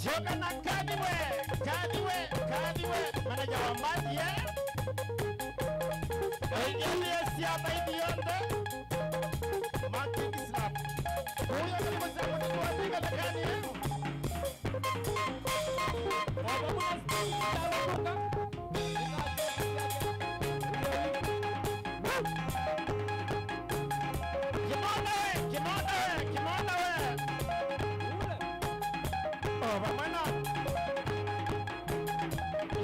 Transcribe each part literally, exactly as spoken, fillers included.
Syoka na kathiwe, kathiwe, kathiwe, manager wa mbandi, eh? Aingĩlĩe syama ithi yonthe. Marking slap. Huyo ni mzee mwenye kuandika mekani, eh? Kĩmona we, kĩmona we, kĩmona we. Oh, vamwe na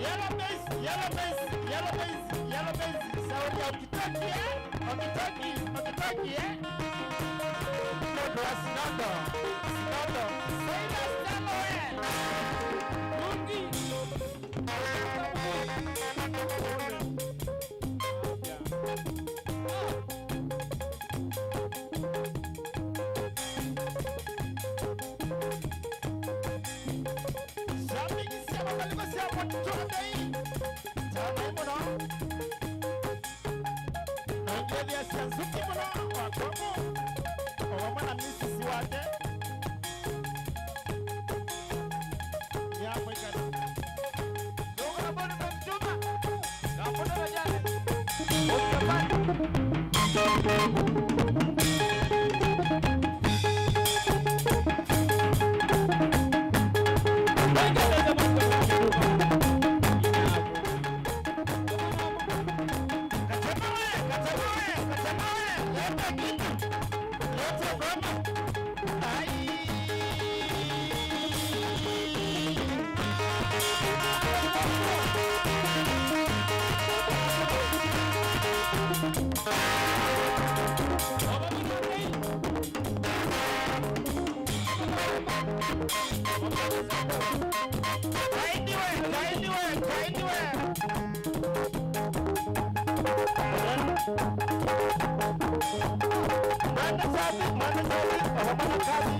Yellow base, yellow base, yellow base, yellow base. Saudi ya Okitoki, eh? Okitoki, Okitoki, eh? Ndoto ya Sinondo, Sinondo. Saida Stano, eh? Rundi. Syambĩkisya makalĩko sya mũtũndei. Tanai mũno. Na ngethĩa sya nzũki mũno wa kwamu. O vamwe na misisi wake. Nĩamũikana. Ndũgũna mboni mwa mchuma. Ngambona vajana. Kainiwe, kainiwe, kainiwe. Mwende sabi, mwende sabi, oho mwana kazi.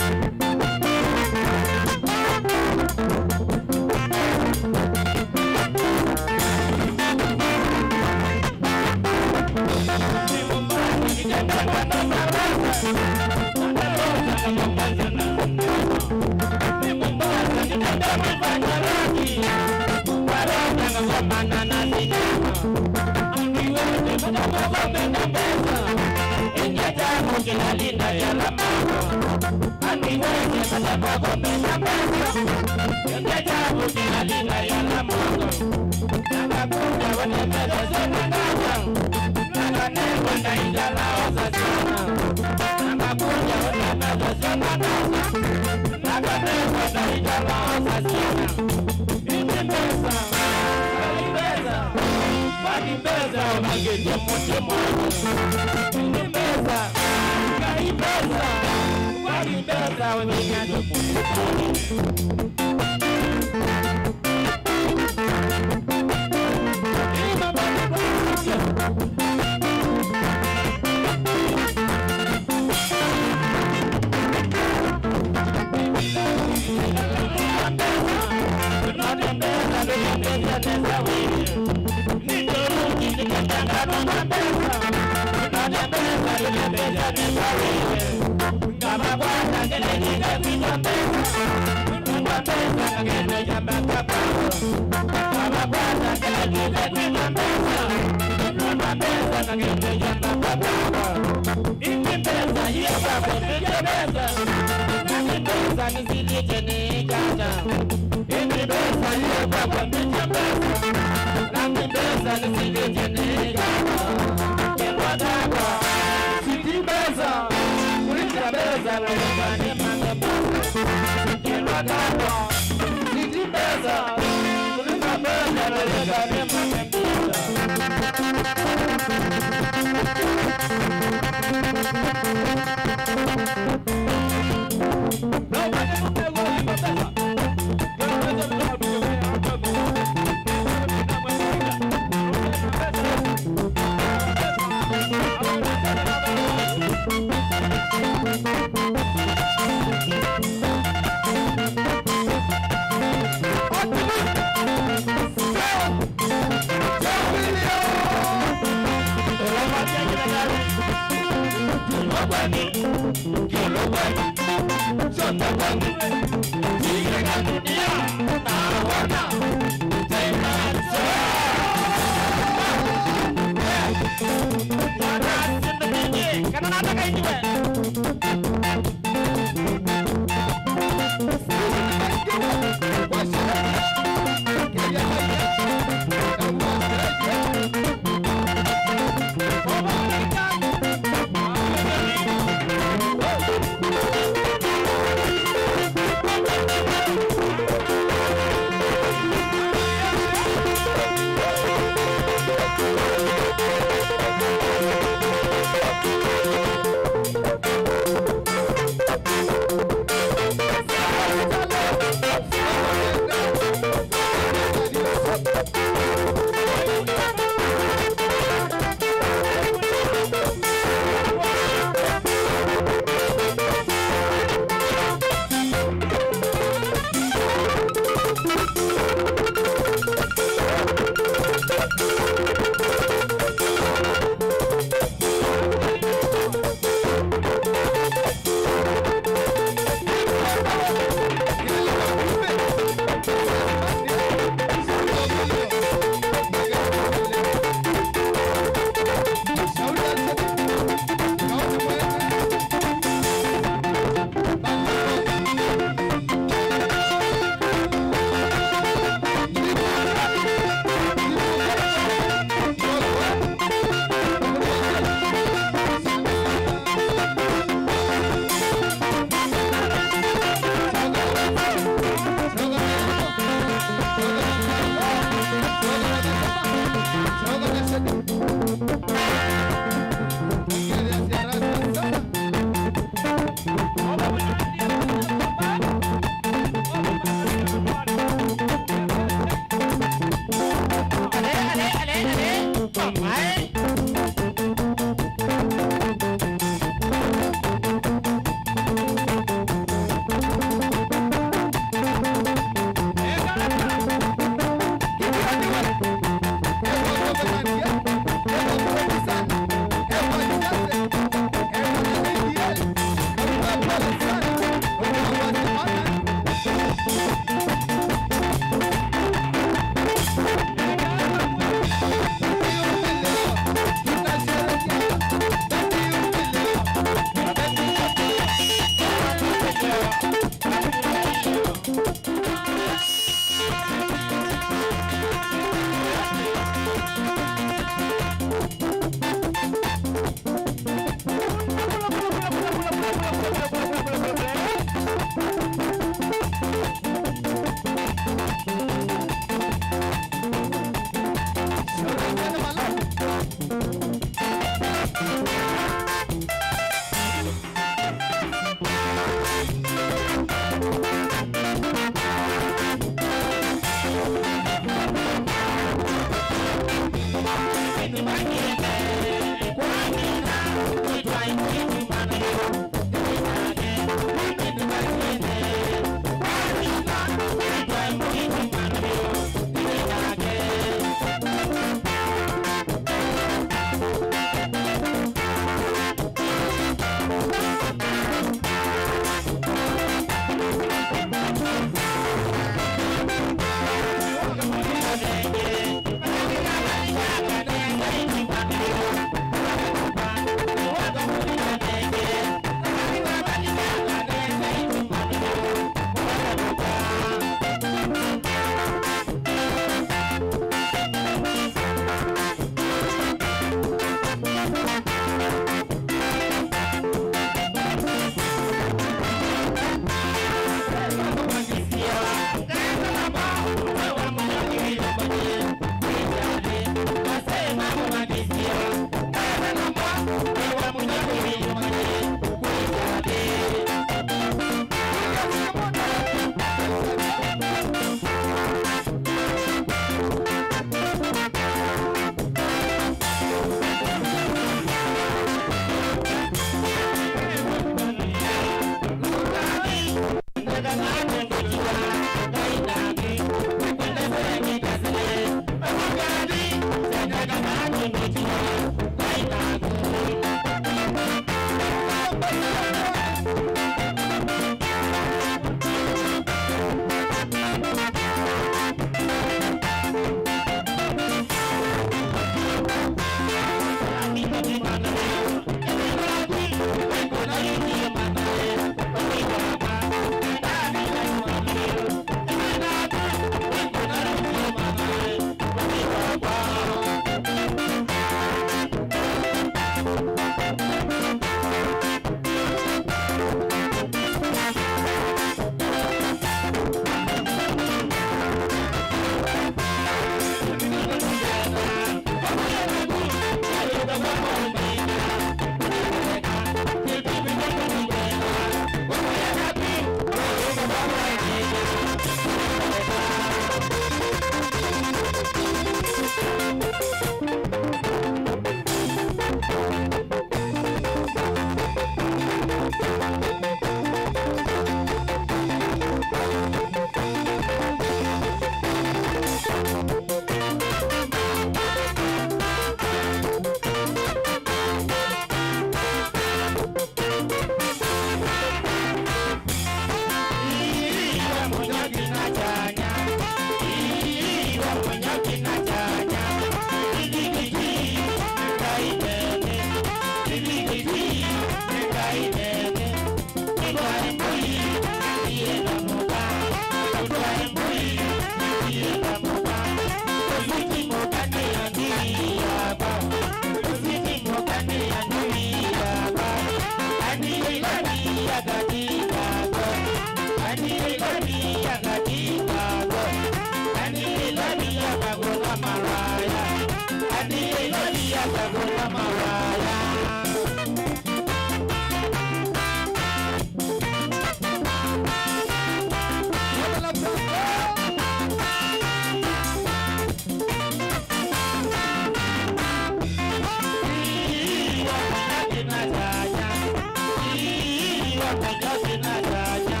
Sinatanya,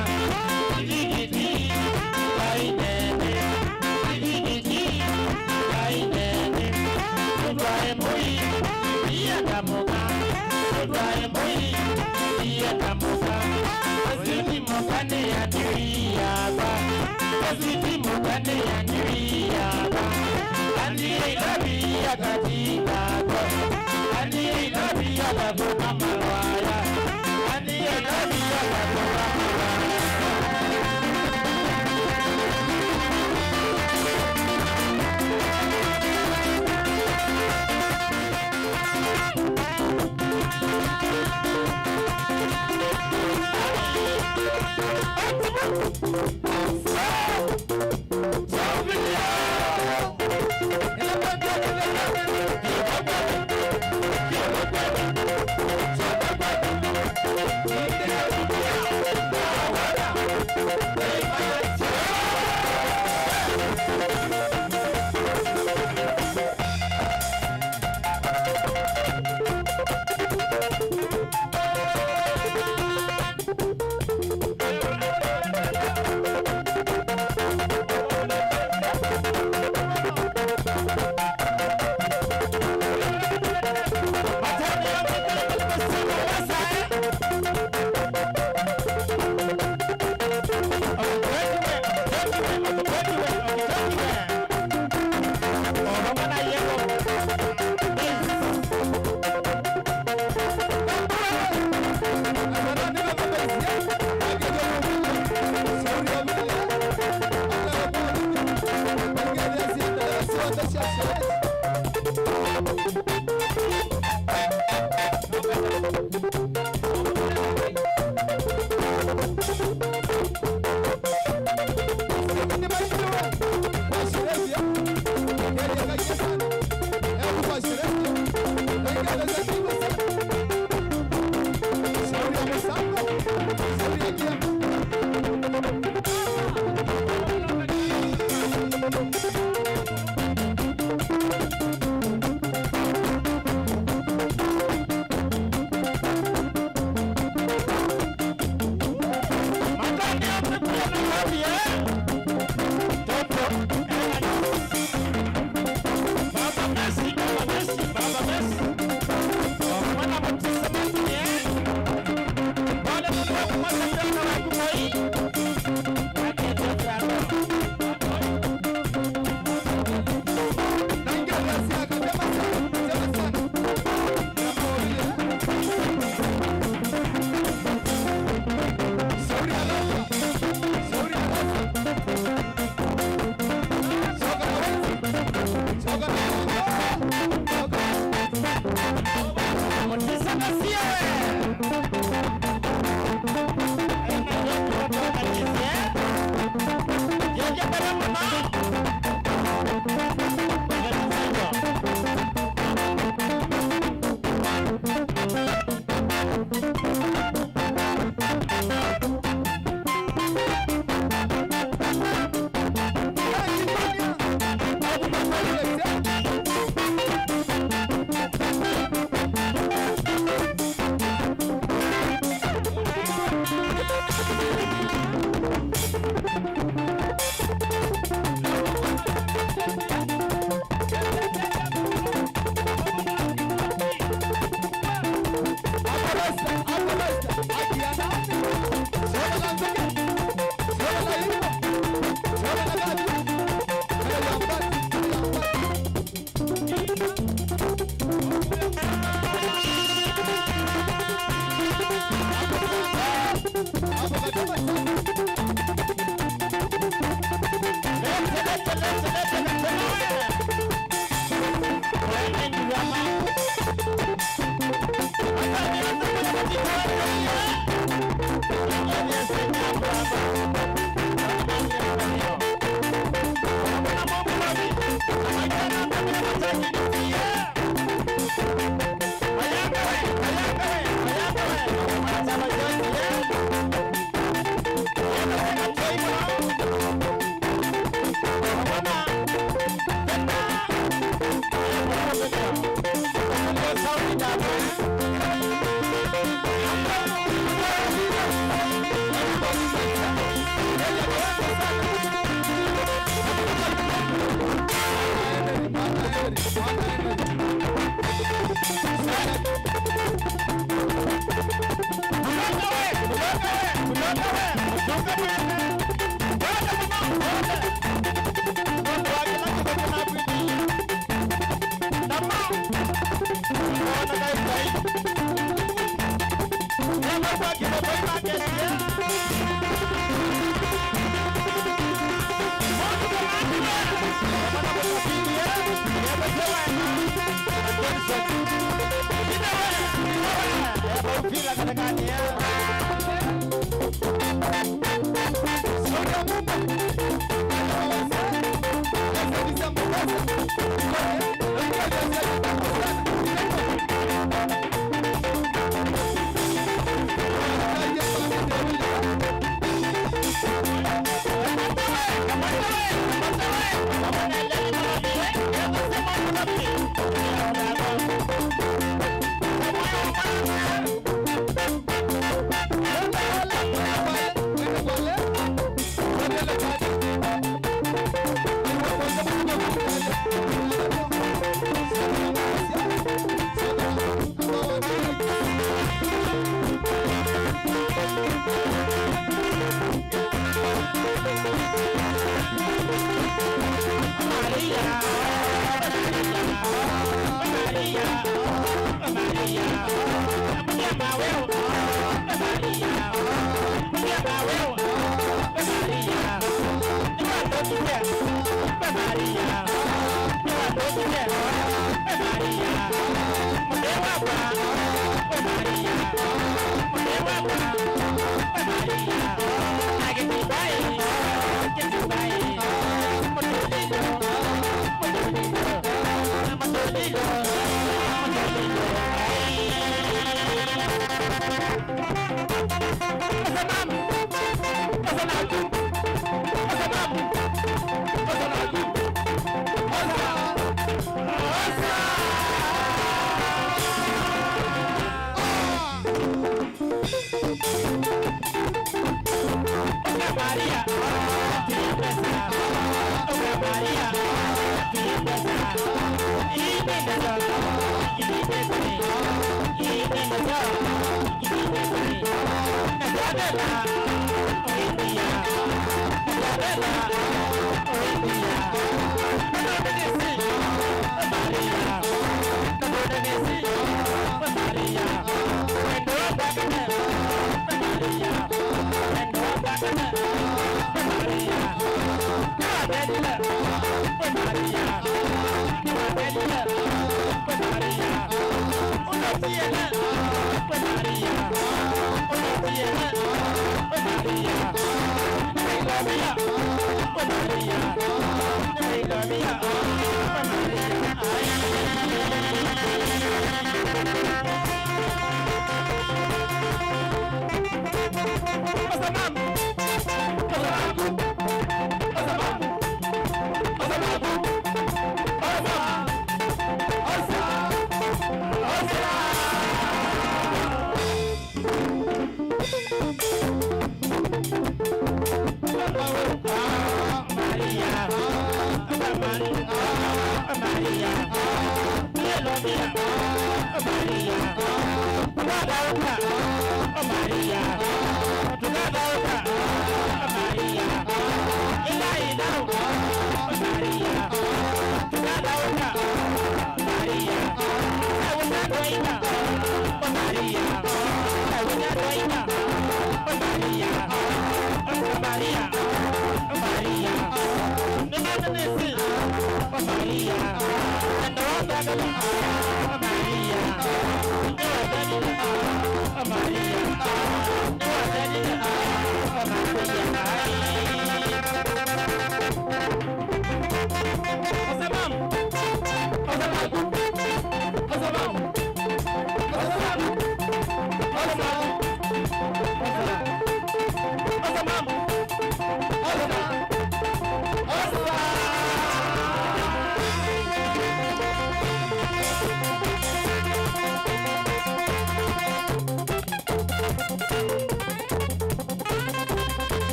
Kĩvingiti, Ngai nene, Kĩvingiti, Ngai nene, tũtwae mbũi, iye ta mũka, tũtwae mbũi, iye ta mũka, Ositi mũka nĩ ya ndiwi yakwa, Ositi mũka nĩ ya ndiwi yakwa, ani ilavi ya katika kwa, ani ilavi ya kavuka malwaya.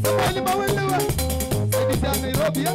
Samueli Mawelewa, saidi sya Nairobi, eh?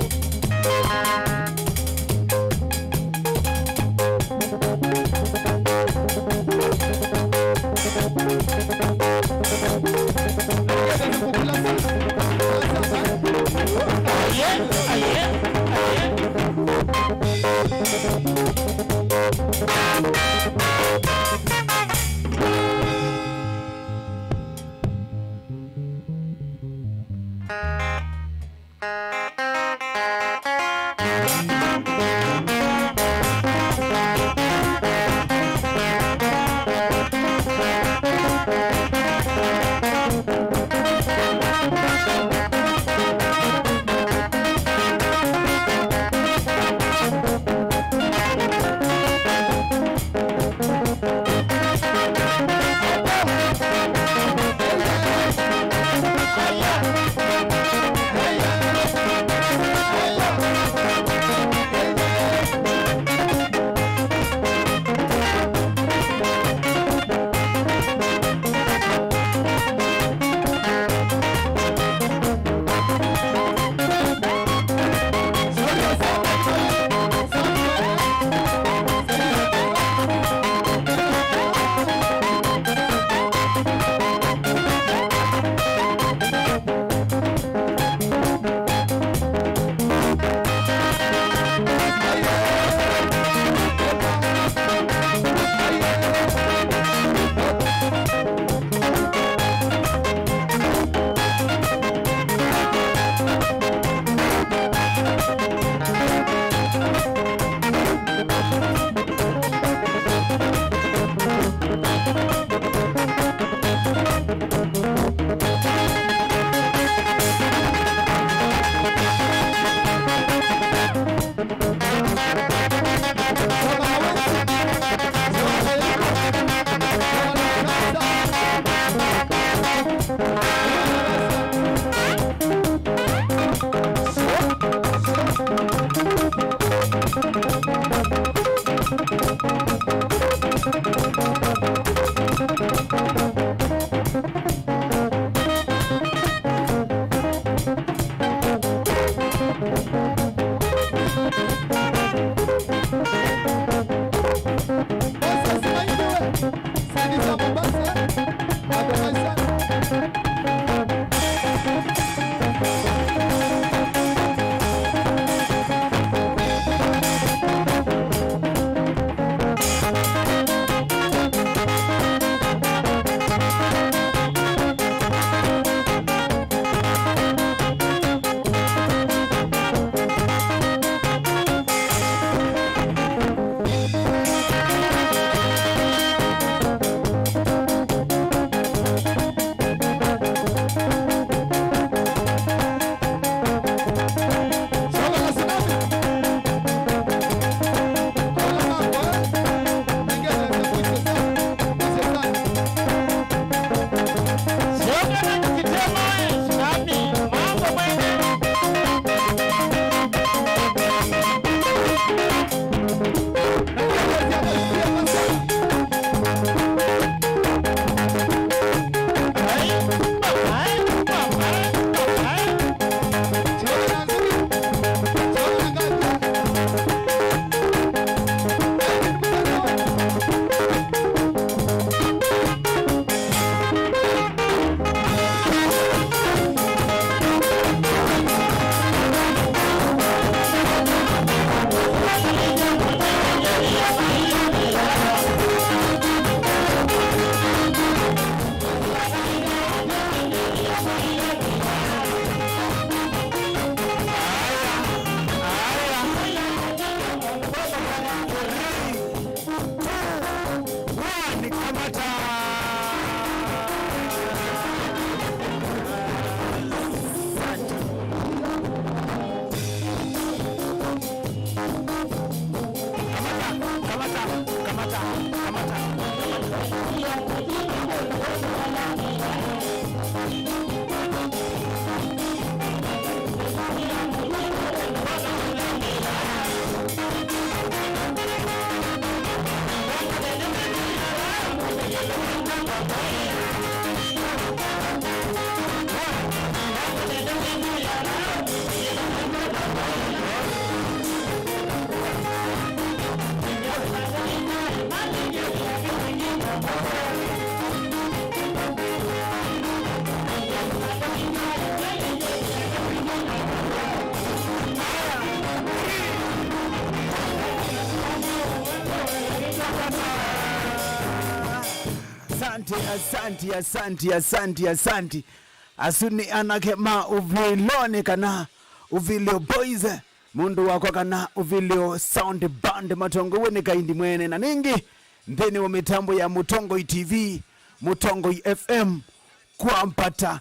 Asanti, asanti, asanti, asanti. Asu nĩ anake ma Uviloni kana Uvilio Boys, mũndũ wakwa, kana Uvilio Sound Band, matongowe nĩ Kaindi mwene. Na ningĩ nthĩnĩ wa mĩtambo ya Mũtongoi T V, Mũtongoi F M, kwambata,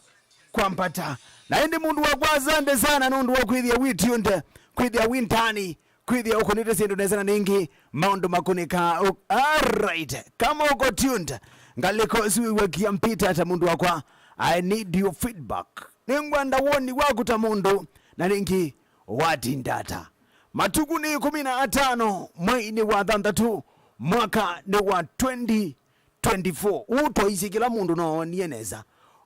kwambata. Na ĩndĩ mũndũ wakwa, asante sana nũndũ wa kwĩthĩa wĩ tuned, kwĩthĩa wĩ ndani, kwĩthĩa ũkũnĩte syĩndũ nesa na ningĩ maũndũ makũnĩkaa. Alright, kama uko tuned, ngalĩko ĩsu wĩw'a kĩambĩta ta mũndũ wakwa. I need your feedback. Nĩngwenda woni waku ta mũndũ, na ningĩ watinda ata. Matukũ nĩ ĩkũmi na atano mweinĩ wa thanthatũ, mwaka nĩ wa twenty twenty-four. Ũũ twaisye kĩla mũndũ noonie nesa.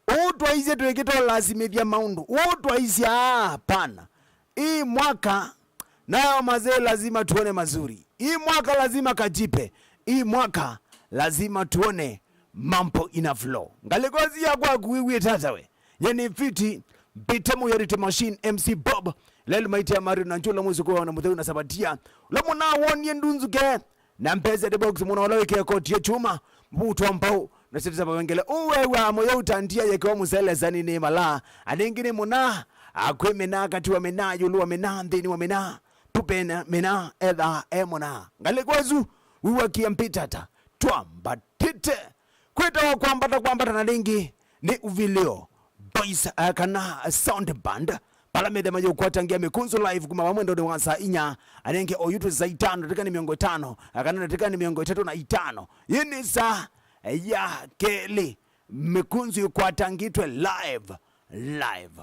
Ũũ twaisye twĩkĩte ũlasimĩthya maũndũ. Ũũ twaisye, "Ah, hapana. Hii mwaka nayo mazee, lazima tuone mazuri. Hii mwaka lazima kajipe. Hii mwaka lazima tuone mambo ina flow." Ngalĩko ĩsu yakwa kũiw'ĩte ata we? Nye nĩ fiti, mbĩte Mũyarĩte Machine, M C Bob, Lel Maiti ya Mario na Njula Mwezi kwa na Mutheu na Sabatia. Ũla mũna wonie ndunzuke, na mbesa the box mũna ũla wĩkĩa koti ya chuma, mbuto mbau, na seti za mawengele. Uwe wa moyo utandia yeke wa mũsele zani nĩ mala. Anengi nĩ mũna, akwĩ mĩna, kati wa mĩna, yulu wa mĩna, nthĩni wa mĩna. Tupena mĩna, etha e mũna. Ngalĩko ĩsu, wĩw'a kĩambĩta ta, twambatĩte. Kwĩtawa kwambata, kwambata na rĩngĩ nĩ Uvilio Boys, eh, kana Sound Band. Pala methe mayũkwatangia mĩkũnzũ live kuma vamwe ndonĩ wa saa inya, anenge oyu twĩ saa itano, ndatĩka nĩ mĩongo ĩtano, eh, kana ndatĩka nĩ mĩongo ĩtatũ na itano. Yĩ nĩ saa, eh, ya kelĩ, mĩkũnzũ ĩkwatangĩtwe live, live.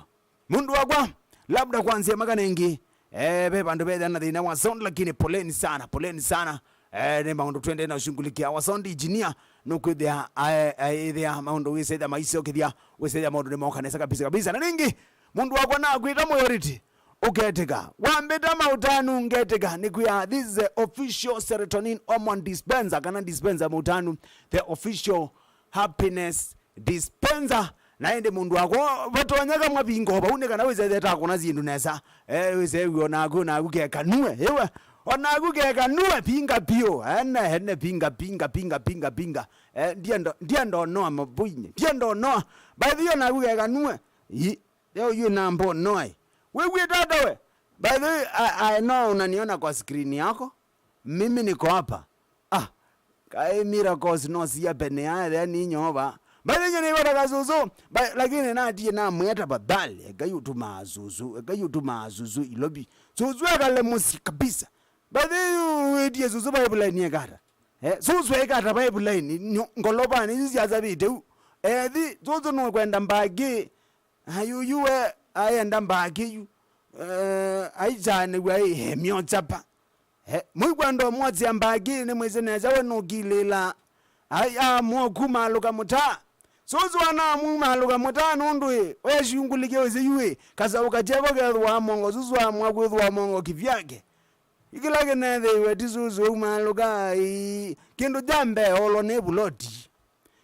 Mũndũ wakwa, labda kwanzia maka nengĩ, eh, ve vandũ vethĩa na thĩna wa sound, lakini poleni sana, poleni sana. Eh, nĩ maũndũ twende na ushughulikia. Our sound engineer, nũkwĩthĩa, eh, eh, ĩthĩa maũndũ wĩsethĩa maisokethya, wĩsethĩa maũndũ nĩ moka nesa kabisa kabisa. Na ningĩ, mũndũ wakwa nakwĩta mũyoriti, ũketĩka. Wambĩta maũtanu ngetĩka, nĩ kwĩa, this is the official serotonin hormone dispenser, kana dispenser maũtanu, the official happiness dispenser. Na ĩndĩ mũndũ wakwa, vatonyeka mwavingo vau nĩ kana wĩsethete akũna syĩndũ nesa. Eh, wĩse wĩ onaku, onaku kekanue, ĩwe. Onaku kekanue, pinga piũ. Ene, ene, pinga, pinga, pinga, pinga, pinga. Eh, ndiendo, ndiendo noa mavuinĩ. Ndiendo noa. By the way, onaku kekanue. Ii, leo yu namba noa. Wewe tata we. By the way, I, I know unaniona kwa screen yako. Mimi niko hapa. Ah, kaĩ miracles no siapenea ethĩa nĩ nyova. Mbathĩnye nĩwetaga sũsũ, ba-, lakini natie namwĩa tafadhali, Ngai ũtumaa sũsũ, Ngai ũtumaa sũsũ Ilovi. Sũsũ ekale mũsyĩ kabisa. Mbathĩ yu wĩtie sũsũ pipeline ekata. Eh, sũsũ ekata pipeline, nyo-, ngolovanĩ isu syasavĩte u. Ethi, sũsũ nũkwenda mbakĩ. Ayuyu we, ayenda mbakĩ yu. Eh, aichanĩw'a ĩ, emyo chapa. Eh, mũikwenda ũmwasya mbakĩ, nĩmwĩsĩ nesa we nũkilĩla. Ai, amua kumaalũka mũtaa. Sũsũ anamumaalũka mũtaa nũndũ ĩ, wesyungũlĩkya ũsĩ yu ĩ, kasaũ kakyeko kethĩwa mongo, sũsũ amua kwĩthĩwa mongo kĩvyake. Ĩ kĩla kĩnethĩiwe ti sũsũ umaalũka, ĩ, kĩndũ kya mbee olo nĩ vuloti.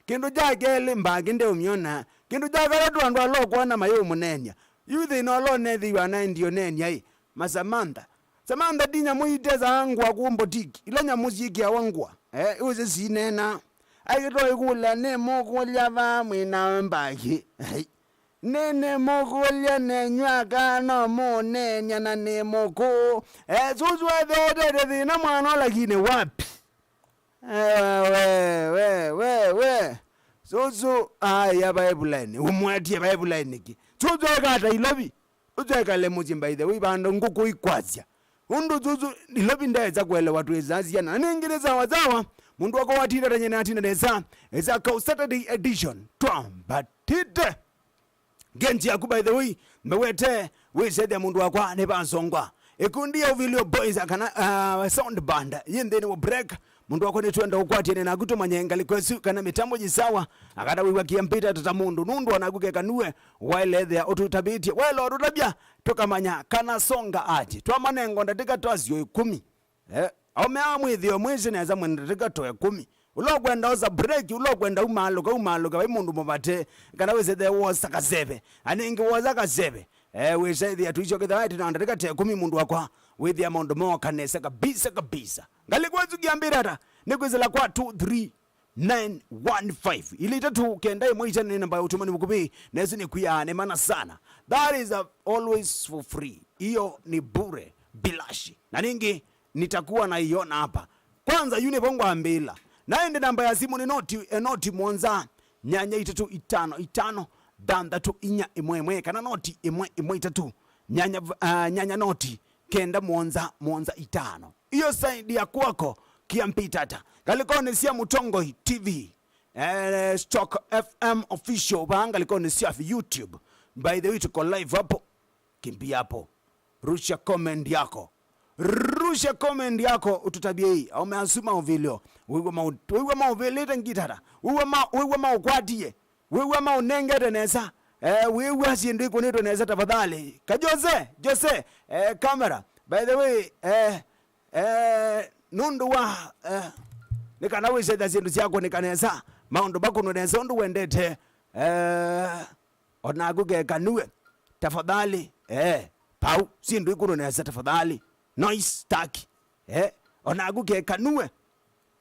Kĩndũ kya kelĩ, mbakĩ ndeũmyona. Kĩndũ kya katatũ, andũ ala ũkwona mayũmũneeny'a. Yu thĩna ũla ũnethĩiwe anaendie ũneeny'a ĩ, ma Samantha. Samantha ti nyamũ itesaa ngũa kũũ mbotiki, ila nyamũ syĩkĩawa ngũa. Eh, ĩũsĩ sineena. Aikĩtwa ĩkũlya, nĩ mũkũlya vaa mwĩ nawe mbakĩ. Ai. Nĩ, nĩ mũkũlya nenyu aka no mũũneeny'a na nĩ mũkũũ. Eh, sũsũ atheetete thĩna mwana, lakini wapi? Eh, we, we, we, we. Sũsũ aĩa pipeline, ũmwetie pipeline kĩ? Sũsũ ekata Ilovi. Ũsũ ekale mũsyĩ, by the way, vandũ ngũkũ ikwasya. Ũndũ sũsũ Ilovi ndesa kũelewa twĩsaa syana. Na nĩngĩ nĩ sawa sawa, mũndũ wakwa watinda tanyene atinda nesa. Esa kau Saturday edition. Twambatĩte. Genji yaku, by the way, mbewete, wĩsethya mũndũ wakwa nĩ vasongwa. Ĩkundi ya Uvilio Boys kana, ah, Sound Band yĩ nthĩnĩ wa break. Mũndũ wakwa nĩtwenda ũkwatĩane naku tũmanye ngalĩko ĩsu kana mĩtambo yĩ sawa. Akata wĩw'a kĩambĩta tata mũndũ nũndũ onaku kekanue waelethea ũtũtavĩtye. Waela ũtũtavya tũkamanya kana songa aje. Twamanengo ndatĩka twasyo ĩkũmi. Eh, aũme aa mwĩthĩo mwĩsĩ nesa mwendete kato ĩkũmi. Ũla ũkwenda osa break, ũla ũkwenda umaalũka, umaalũka, vai mũndũ mũvate, kana wĩsĩthe wosa kaseve, anĩngĩ wosa kaseve. Eh, wĩsethĩa tũisyokethya waĩ tũnanda tĩkate ĩkũmi mũndũ wakwa, wĩthĩa maũndũ mooka nesa kabisa, kabisa. Ngalĩko ĩsu kĩambĩta ata, nĩkwĩsĩla kwa two three. nine one five. Ili itatu kenda ĩmwe itano nĩ namba ya ũtũmani mũkuvĩ, na ĩsu nĩ kwĩa nĩ mana sana. That is a, always for free. Iyo ni bure, bilashi. Na ningi nitakuwa naiona hapa. Kwanza yu nĩvo ngwambĩla. Na ĩndĩ namba ya simu nĩ noti, eh, noti mũonza, nyanya itatu itano itano, thanthatũ inya ĩmwe ĩmwe, kana noti ĩmwe ĩmwe itatu, nyanya, ah, nyanya noti, kenda mũonza mũonza itano. Iyo side ya kwako, Kiampitata. Ngalĩkonĩ sya Mũtongoi T V. Eh, Stock F M Official, vaa ngalĩkonĩ sya YouTube. By the way, tuko live hapo. Kimbia hapo. Rusha comment yako. Rusha comment yako, ũtũtavye ii. Aume asu maũvĩlyo. Wĩw'a mau-, wĩw'a maũvĩlĩte ngitata. Wĩw'a ma-, wĩw'a maũkwatie. Wĩw'a maũnengete nesa. Eh, wĩw'a syĩndũ ikũnĩtwe nesa tafadhali. Ka Jose, Jose, eh, camera. By the way, eh, eh, nũndũ wa, eh, nĩ kana wĩsethya syĩndũ syakũnĩka nesa. Maũndũ makũnwe nesa ũndũ wendete. Eh, onaku kekanue. Tafadhali. Eh, pau, syĩndũ ikũnwe nesa tafadhali. Noise, taki. Eh, onaku kekanue.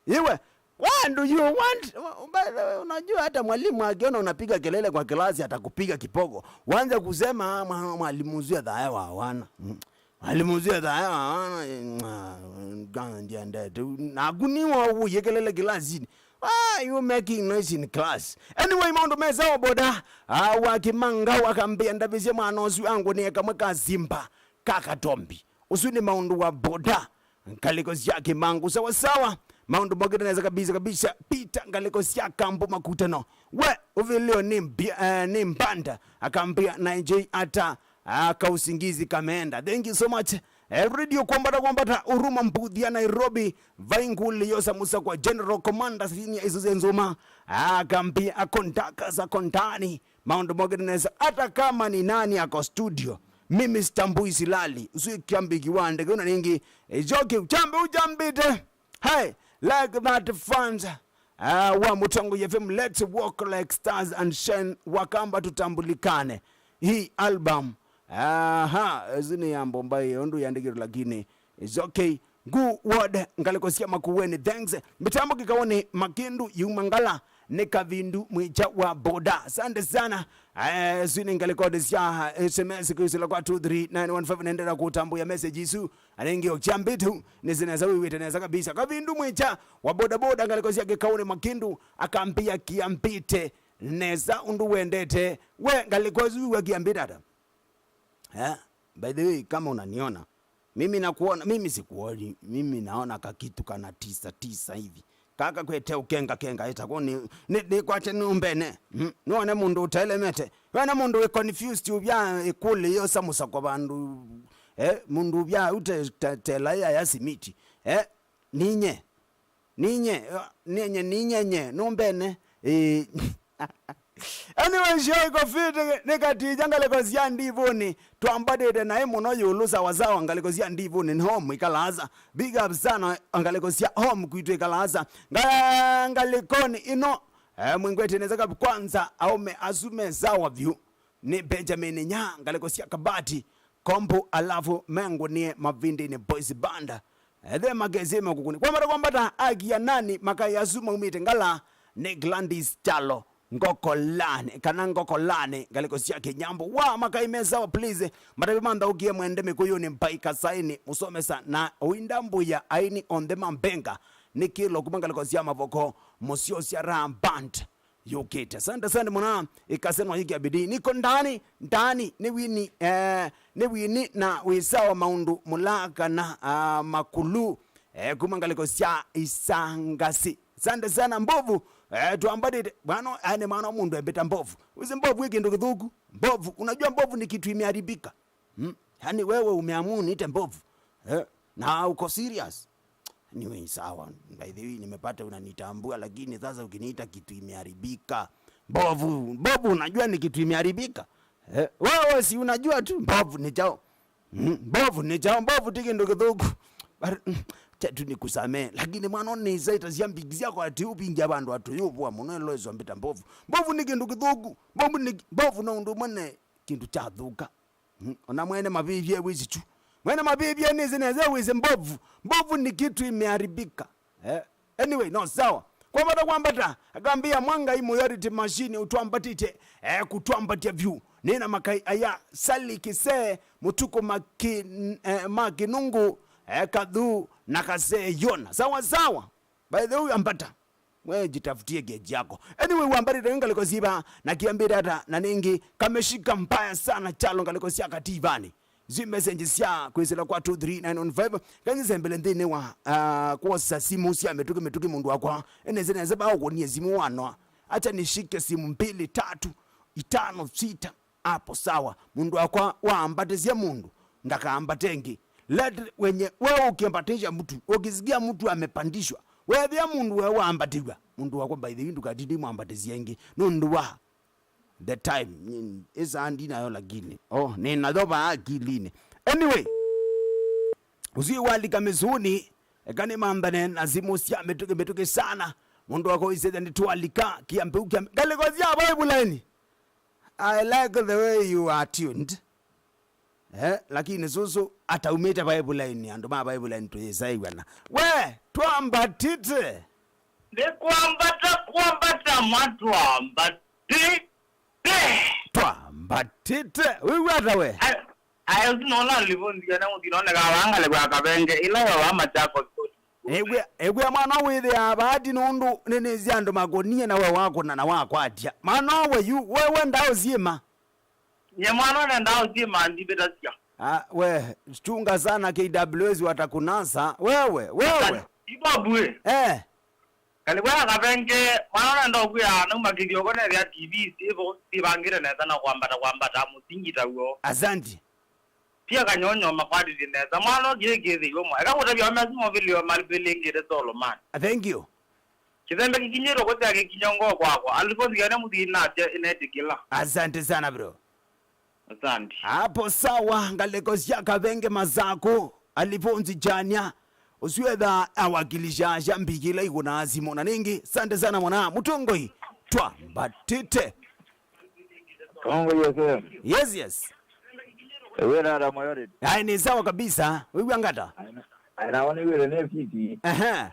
Iwe, what do you want? By the way, unajua hata mwalimu akiona unapiga kelele kwa klasi atakupiga kipogo. Wanza kusema, "Ah, mwa-, mwalimu ũsu ethaya wa wana." Mm. "Mwalimu ũsu ethaya wa wana, eh, mwa-, ndiendete." Naku nĩwe ũkũie kelele kilasini. Why are you making noise in class? Anyway, maũndũ me sawa boda. Ah, wa Kimanga wakambĩa ndavĩsye mwana ũsu angu nĩ kamwe ka simba, ka katombi. Ũsu nĩ maũndũ wa boda. Ngalĩko sya Kimanga sawa sawa. Maũndũ mokĩte nesa kabisa kabisa. Peter, ngalĩko sya Kambu Makutano. We, ũvĩlĩo nĩ mbi-, eh, nĩ mbanda. Akambĩa na J ata, ah, kausingizi kameenda. Thank you so much. Eh, Radio Kwambata Kwambata, Huruma Mbuthia, Nairobi. Vainguli yosa musa kwa General Commander Senior Isuze Nzuma. Akambĩa akondaka za kondani. Maũndũ mokĩte nesa. Hata kama ni nani ako studio, mimi sitambui, silali. Ũsu nĩ Kiambi Kiwande. Kuna ningi, eh, joke, uchambe, uchambite. Hey, like that fans, ah, wa Mũtongoi F M, let's walk like stars and shine. Wakamba tutambulikane. Hii album. Aha, ĩsu nĩ ya Bombay, ũndũ yandĩkĩtwe, lakini it's okay. Ngu Ward, ngalĩko sya Makueni, thanks. Mĩtambo kĩkaũnĩ Makindu yuma Ngala, nĩ Kavindu Mwĩkya wa boda. Asante sana. Eh, ĩsu nĩ ngalĩkonĩ sya S M S kwĩsĩla kwa two three nine one five, naendelea kũtambũya message isu. Anengi okyambĩte u, nĩsĩ nesa wĩw'ĩte nesa kabisa. Kavindu Mwĩkya wa bodaboda, ngalĩko sya kĩkaũnĩ Makindu, akambĩa kĩambĩte nesa ũndũ wendete. We, ngalĩko ĩsu wĩw'a kĩambĩte ata? Eh, by the way, kama unaniona, mimi nakuona, mimi sikuoni, mimi naona kakitu kana tisa tisa hivi. Kaka kwete ũkenga kenga ĩtako nĩ, nĩ, nĩ kwate nĩ ũmbene. Mm, nĩwone mũndũ ũtelemete. Wene mũndũ wĩ confused ũvya ĩkũlĩ yosa mũsako vandũ. Eh, mũndũ ũvya ute te-, tela ya, ya simiti. Eh, ninye. Ninye, eh, ninye, ninye, nye, nũmbene. Eh. Anyway, show iko fiti, nĩ katija ngalĩko sya Ndivũnĩ. Twambatĩte naĩ mũno yũlũ sawasawa, ngalĩko sya Ndivũnĩ. Nĩ home ikalasa. Big up sana, ngalĩko sya home kwitũ ikalasa. Nga-, ngalĩkonĩ ĩno, eh, mwĩngwete nesa kab-, kwanza, aume asu me sawa vyũ. Nĩ Benjamin Nya, ngalĩko sya Kabati, Kombo, alafu mengũnie Mavindini Boys Band. Ethe makesime kũkũni. Kwambata kwambata akia nani makai asu maumĩte Ngala nĩ Gladys Kyalo, Ngokolani, kana Ngokolani, ngalĩko sya Kĩnyambo. Wa makai me sawa, please. Matavi manthaũkie mwende Mĩkũyũnĩ, Mbai Kasaini, Mũsomesa na Ũinda Mbuya, aini onthe ma Mbenga. Nĩ kĩlo kuma ngalĩko sya Mavoko, mũsyo sya Raha Band. Yũkĩte. Asante, asante mũno. Ĩkase no yĩkĩa bidii. Niko ndani, ndani, nĩ Winnie, eh, nĩ Winnie na wĩsa wa maũndũ mũla kana, ah, makulu, eh, kuma ngalĩko sya Isangasi. Asante sana Mbovu. Eh, twambatĩte. Bwana, yani mwana wa mũndũ embĩta Mbovu. Wĩsĩ Mbovu wĩ kĩndũ kĩthũku. Mbovu, unajua Mbovu ni kitu imeharibika. Hmm? Yani wewe umeamua uniite Mbovu. Eh? Na uko serious? Anyway, sawa. By the way, nimepata unanitambua, lakini sasa ukiniita kitu imeharibika. Mbovu, Mbovu unajua ni kitu imeharibika? Eh, wewe si unajua tu, Mbovu nĩ kyaũ. Mm, Mbovu nĩ kyaũ, Mbovu ti kĩndũ kĩthũku. Bar-, mm, cha tu nikusamee. Lakini mwana, nĩ isaita cia mbigi syakwa ati ũpingia vandũ atũ yũvũa mũno elo ĩsombĩta Mbovu. Mbovu nĩ kĩndũ kĩthũku. Mbovu nĩ, Mbovu no ũndũ ũmwe ne kĩndũ kyathũka. Mm, ona mwene mavĩvye wĩsĩ kyu. Mwene mavĩvye nĩsĩ nesa wĩsĩ Mbovu. Mbovu ni kitu imeharibika. Eh? Anyway, no, sawa. Kwambata, kwambata, akambĩa mwa Ngai mũyarĩte machine ũtwambatĩte, eh, kũtwambatya vyũ. Nĩna makai aya, Sali Kĩsee, Mũtukũ ma kĩ-, eh, ma Kĩnũngũ, eh, Kathu, na Kasee Yona. Sawa, sawa. By the way, ambata. We jitafutie geji yako. Anyway, wambatĩte ngalĩko siva, na kĩambĩte ata, na nĩngĩ, kameshika mbaya sana chalo ngalĩko sya kativani. Zi message sya kwĩsĩla kwa two three nine one five. Kanyĩsembele nthĩnĩ wa, ah, kwosa simũ sya mĩtũkĩ mĩtũkĩ mũndũ wakwa. Eneze neza bao kũnie simũ wanoa. Acha nishike simu mbili, tatu, itano, sita. Hapo sawa. Mũndũ wakwa waambatĩsya mũndũ, ndakaambate ĩngĩ. Let wenye, wewe ukiambatisha mtu, ukisikia mtu amepandishwa, wethĩa mũndũ we waambatĩw'a, mũndũ wakwa, by the way, ndũkatinde mwambatĩsya ĩngĩ. Nũndũ wa the time, nyin-, ĩsaa ndinayo lakini. Oh, nĩnayo vaa akilinĩ. Anyway, ũsiĩ walika mĩsũnĩ, eka nĩmanthane na simũ sya mĩtũkĩ mĩtũkĩ sana. Mũndũ wakwa ũisĩte nĩtwalika, kĩambĩu kĩa ngalĩko sya Bible line. I like the way you are tuned. Eh, lakini susu ataumĩte Bible line, andũ ma Bible line tũyĩsaĩw'ana. We, twambatĩte. Nĩ kwambata, kwambata, mwa twambatĩte. Twambatĩte. Wĩw'a ata we? Aya, aya, ũsu nola livonzia na mũthino neka wangale kwa Kavenge, ila yo wa Machakos. Ĩw'ĩa, ĩw'ĩa mwana wĩthĩaa vaati nũndũ nĩnĩsĩ andũ makonie na we wakũna na wakwatya. Mwana we yu, we wenda ũsyĩma. Nye mwana nenda ũsyĩma ndivĩtasya. Ah, we, chunga sana K W S watakunasa. Wewe, wewe. Ibobu ĩ. Eh. Kalĩ kwa Kavenge, mwana nenda ũkwĩa nauma kĩthioko nethĩa T V sivo, sivangĩte nesa na kwambata, kwambata, mũsingi taw'o. Asante. Pia kanyonyo makwatĩtye nesa. Mwana ũkĩĩkĩĩthĩiwe mwa. Eka kũtavya mesi movilio malipĩlĩngĩte Solomon. Thank you. Kĩthembe kĩkinyĩtwe kũsya kĩkinya ngoo kwakwa. Alipo nzikane mũthii nasya ĩnetĩkĩla. Asante sana, bro. Asante. Hapo sawa, ngalĩko sya Kavenge Masako, Alipo nzichania. Ũsu etha awakilisha sya mbikila ikũnaa simũ. Na nĩngĩ, asante sana mwana. Mũtongoi, twambatĩte. Kongo yese. Yes, yes. Ewe nada moyori. Ai, ni sawa kabisa. Wĩw'a ngata? Aina, aina wone wĩre ne fiti. Aha.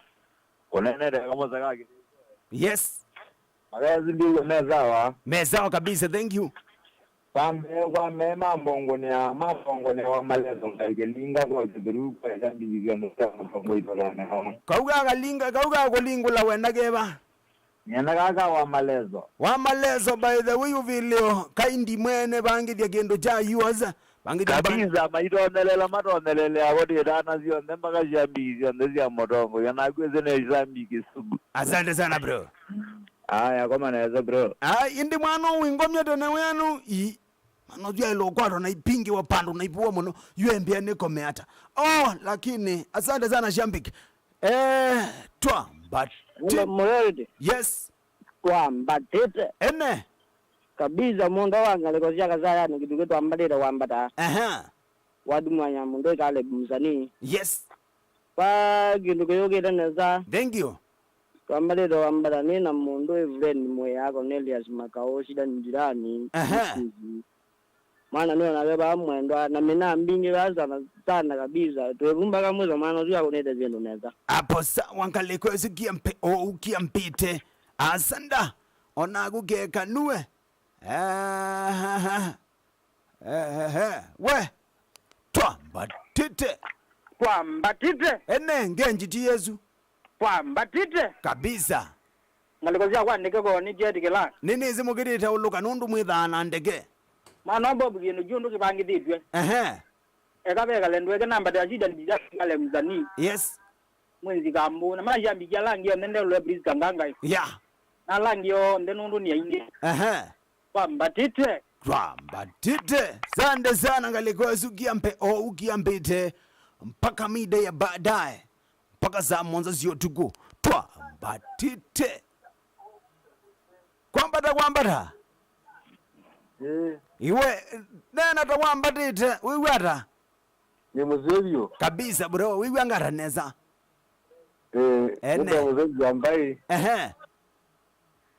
Kunene de kama zaka. Yes. Magazi ndiyo me sawa. Me sawa kabisa, thank you. Pambe kwa me mambongonea, mambongonea wa malezo ngai kĩlinga kwa kĩthuru kwa jambi vya mutama kwa itolana. Kauga kalinga, kauga kulingula wenda keva. Nĩenda kaka wa malezo. Wa malezo, by the way, ũvĩlĩo, kaindi mwene, vangĩthya kĩndũ kya yours, vangĩthya mba- Kabisa, maitonelela, matonelelea vo ndĩtana syonthe, mpaka syambiki syonthe sya mũtongo, ya naku ĩsĩ nĩ syambiki sugu. Asante sana, bro. Aya, koma nesa, bro. Ai, indi mwana ũwingomya tene wenu, i, mwana ũtyaĩlwa ũkwatwa na ipingi wa pandu na ipuwa mũno, yu embĩa nĩkome ata. Oh, lakini, asante sana, shambiki. Eh, twambatĩ-, Hello, Murerede. Yes. Twambatĩte. Ene. Kabisa, mũndũ wa ngalĩko sya Kasayani, kĩndũ kĩtwambatĩte wambata. Aha. Wadumwanya mũndũ ĩ Caleb Msanii. Yes. Kwa kĩndũ kĩyũkĩte nesa. Thank you. Twambatĩte wambata nĩ na mũndũ ĩ friend mwĩa Cornelius Makao, Shida ni Jirani. Aha. Mwana nĩ onake vaa mwendwa, na mina mbingĩ vaa sana, sana kabisa. Twĩvumbaga mwĩso mwana ũsu akũnĩte syĩndũ nesa. Apo sawa ngalĩko ĩsu kiampe, o, kiampĩte. Asanda, onaku keka nuwe. Ehehe. Ehehe. We, twambatĩte. Twambatĩte. Ene, ngenji ti Yesu. Twambatĩte. Kabisa. Ngalĩko syakwa ndeke koo nĩkyetĩkĩla. Nĩnĩsĩ mũkĩlĩte ũlũka nũndũ mwĩthaa na ndeke. Mwana wa Bob kĩndũ kyu ũndũ kĩvangĩthĩtw'e. Ehe. Eka vekale ndweke namba ya shida ni ya kale msanii. Yes. Mwenzi kambu. Na mara ya mbikia langi yonthe ndelwe Prisca Ngangai. Yeah. Na langi yonthe nũndũ nĩ aingĩ. Ehe. Twambatĩte. Twambatĩte. Sande sana ngalĩko ĩsu kiampe o kiampĩte. Mpaka mida ya baadaye. Mpaka saa mũonza sya ũtukũ. Twambatĩte. Kwambata, kwambata. Eh. Iwe, nena ta wambatĩte, wĩw'a ata? Nĩ mũseo vyũ. Kabisa, bro, wĩw'a ngata nesa. Eh, ene. Nĩ ta mũseo vyũ ambai. Ehe.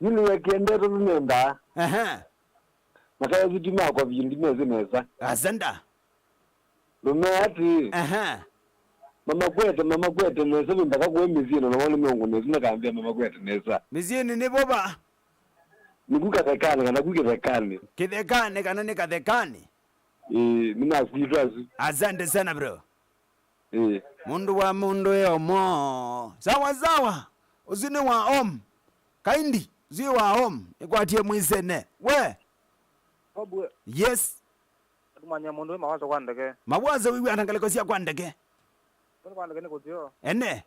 Yini ya kiendete tunenda. Ehe. Makaya ziti makwa vyũ ndimezi nesa. Asanda. Lume ati. Ehe. Mamakwete, mamakwete nesa, vindaka kũĩ mĩsyĩnĩ, na woni mĩongo nesa, makambĩa mamakwete nesa. Mĩsyĩnĩ nĩ vo va? Nĩku kathekanĩ, kana ku kĩthekanĩ. Kĩthekanĩ, kana nĩ kathekanĩ? Ĩĩ, nĩnakwitwa asu. Asante sana, bro. Ĩĩ. Mũndũ wa mũndũ e omo. Sawa, sawa. Ũsu nĩ wa om. Kaindi, ũsu wa om. Ĩkwatie mwĩsene. We? Obwe. Yes. Atumanyia mũndũ wĩ mawazo kwa ndeke. Mawazo wiw'ana ngalĩko sya kwa ndeke. Kwani kwa ndeke nĩ kũtio? Ene.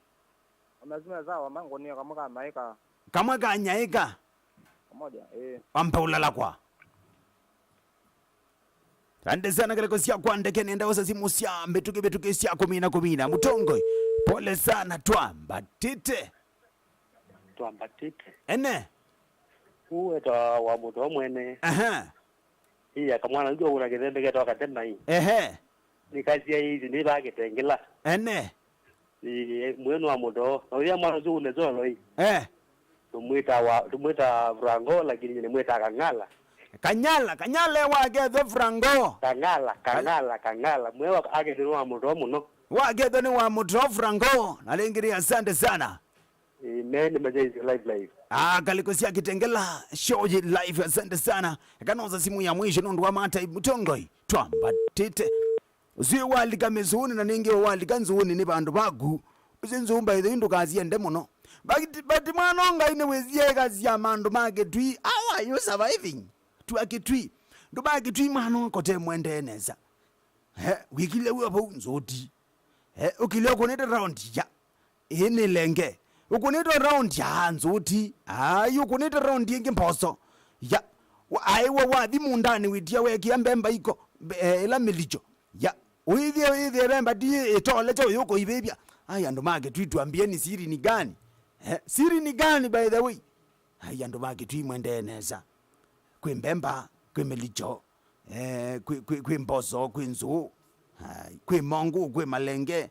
Wamezime sawa, mangonia kamwe ka maika. Kamwe ka nyaika. Kamoja, eh. Ampe ulala kwa. Asante sana ngalĩko sya kwa ndeke, nenda osa simu sya mbĩtũkĩ mbĩtũkĩ sya kũmina kũmina. Mũtongoi. Pole sana, twambatĩte. Twambatĩte. Ene. Uweta wa mũndũ wa mwene. Aha. Iya kamwana ndio una kĩthembe ketwa katemai. Ehe. Nikasia hizi ni ba kitengela. Ene. Ni mwenu wa mũndũ. Na uya mwana ucio une zolo hii. Eh. Tumwita wa, tumwita Frango, lakini ni mwita Kang'ala. Kanyala, Kanyala wakethwe Frango. Kang'ala, Kang'ala, Kang'ala. Mwe wa akethirwa wa mũndũ mũno. Wakethwe ni wa mũndũ Frango. Na lingiri, asante sana. Amen, Majenzi live, live. Ah, ngalĩko sya Kitengela show yi live, asante sana. Eka nosa simu ya mwisho nũndũ wa matai, Mũtongoi. Twambatĩte. Ũsu walika mĩsũnĩ na nĩngĩ walika nzũnĩ nĩ vandũ vaku. Ũsu nzũũ by the way ndũkasiende mũno. But, but mwana wa Ngai nĩwĩsie ĩkasya mandũ ma Kĩtui. How are you surviving? Tua Kĩtui. Ndũ ma Kĩtui mwana kote mwendee nesa. Eh, wĩkile wĩ vau nzũti. Eh, ũkile ũkũnĩte round ya. Ĩĩ nĩ lenge. Ũkũnĩtwe round ya nzũti. Ai, ũkũnĩte round ĩngĩ mboso. Ya. Wa- Ai, we wathi mũndanĩ wĩtia wekia mbemba iko. Mbe- eh, ĩla mĩlicho. Ya. Ũithie, ũithie mbemba ti ĩtole kya ũyũ kũivĩvya. Ai, andũ ma Kĩtui tuambieni siri ni gani? Eh, siri ni gani by the way? Ai, andũ ma Kĩtui mwendee nesa. Kwĩ mbemba, kwĩ mĩlicho. Eh, kwĩ, kwĩ, kwĩ mboso, kwĩ nzũũ, ai, kwĩ mongũ, kwĩ malenge.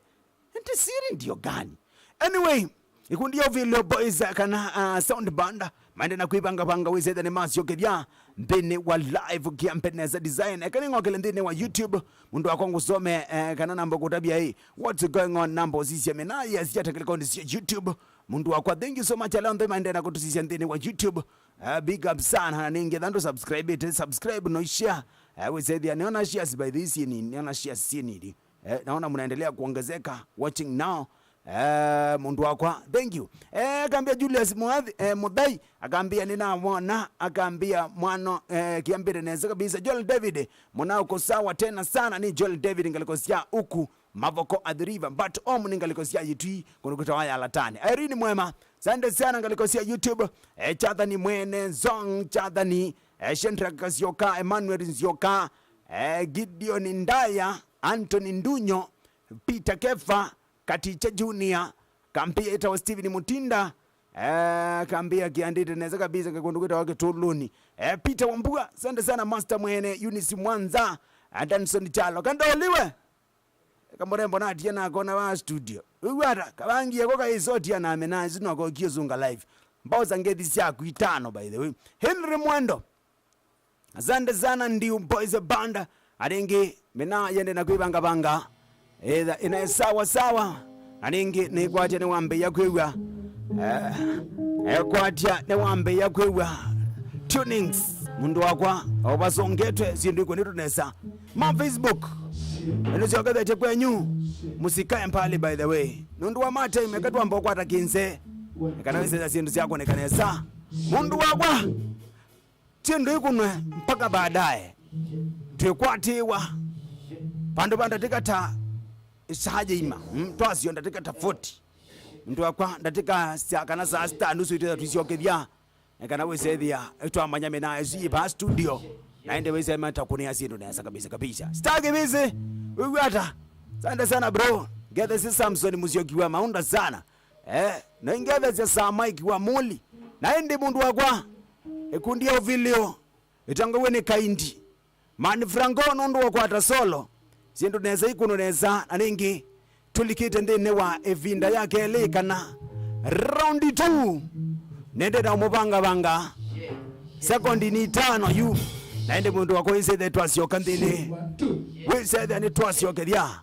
Nti siri ndio gani? Anyway, ikundi ya Ovilo Boys, eh, kana, ah, sound band, maende na kwĩvangavanga wĩsĩthe nĩ masyokethya nthĩnĩ wa live kĩambe nesa design. Eka nĩng'okele nthĩnĩ wa YouTube, mũndũ wakwa ngũsome, eh, kana namba kũtavya ĩ, what's going on, namba ũsisya mĩna yasya tekelekoni sya YouTube. Mũndũ wakwa, thank you so much. Ala onthe maende na kũtũsisya nthĩnĩ wa YouTube. Uh, big up sana. Na nĩngĩ tha ndũ subscribe ĩte, subscribe no share. Uh, wĩsethia, niona shares by this nini, niona shares si nini. Eh, naona mnaendelea kuongezeka watching now. Eh, mũndũ wakwa, thank you. Eh, akambia Julius Muathi, eh, Muthai, akambia ninamwona, akambia mwano, eh, kiambire nesa kabisa. Joel David, mwanao uko sawa tena sana, ni Joel David ngalĩko sya uku. Mavoko at the river, but om nĩ ngalĩko sya Yĩtwi, kũndũ kwĩtawa Yalatani. Irene Mwema, sande sana ngalĩko sya YouTube. Eh, Chathani Mwene, Zong Chathani, eh, Shendra Kasyoka, Emmanuel Nzyoka, eh, Gideon Ndaya, Anthony Ndunyo, Peter Kefa, Katicha Junior, kambia ĩtawa Steven Mutinda, eh, kambia kiandĩte nesa kabisa kũndũ kwĩtawa Kĩtũlũni. Eh, Peter Wambua, sande sana Master Mwene, Eunice Mwanza, eh, Danson Chalo. Kandoliwe. Kamurembo natia nakona wa studio. Wĩw'ata, kavangie ko kaisotia na mena isu noko kio zunga live. Mbosa ngethi syaku itano, by the way. Henry Mwendo. Asante sana, Ndiu Boys Band. Aringi, mina yende na kwĩvangavanga. Etha ina sawa sawa. Na nĩngĩ nĩkwatya nĩwambĩĩa kwĩw'a. Eh, ekwatya nĩwambĩĩa kwĩw'a. Tunings, mũndũ wakwa, ovasongetwe, syĩndũ ikũnĩtwe nesa. Ma Facebook, ĩno syokethetye kwenyu, mũsikae mbali, by the way. Nũndũ wa matime, eka twamba ũkwata kĩnze. Kana wĩsĩtha syĩndũ syakũnĩka nesa. Mũndũ wakwa, syĩndũ ikũnwe mpaka baadaye. Twĩkwatĩĩwa. Vandũ va ndatĩka ta saa yĩima. Mm, twasyo ndatĩka ta forty. Mũndũ wakwa, ndatĩka sya kana saa sita nusu itwĩtha tũisyokethya. Kana wĩsethĩa, twamanya mena S G pa studio. Na ende wĩsema takũnĩa syĩndũ nesa kabisa kabisa. Star Kĩvĩsĩ, wĩw'ata? Asante sana bro. Ngethe si Samson Musyoki wa Maunda sana. Eh, na ingethe sya Sir Mike wa Muli. Na ende mũndũ wakwa, ĩkundi ya Ovilio, ĩtangaw'e nĩ Kaindi. Man Franco nũndũ wa kwata solo, syĩndũ nesa ikũnũ nesa, na nĩngĩ tũlikĩte nthĩnĩ wa ĩvinda ya kelĩ kana round two. Nĩndenda ũmũvangavanga sekondi ni itano yu, na ĩndĩ mũndũ wakwa wĩsĩthe twasyoka nthĩnĩ, wĩsethĩa nĩ twasyokethya.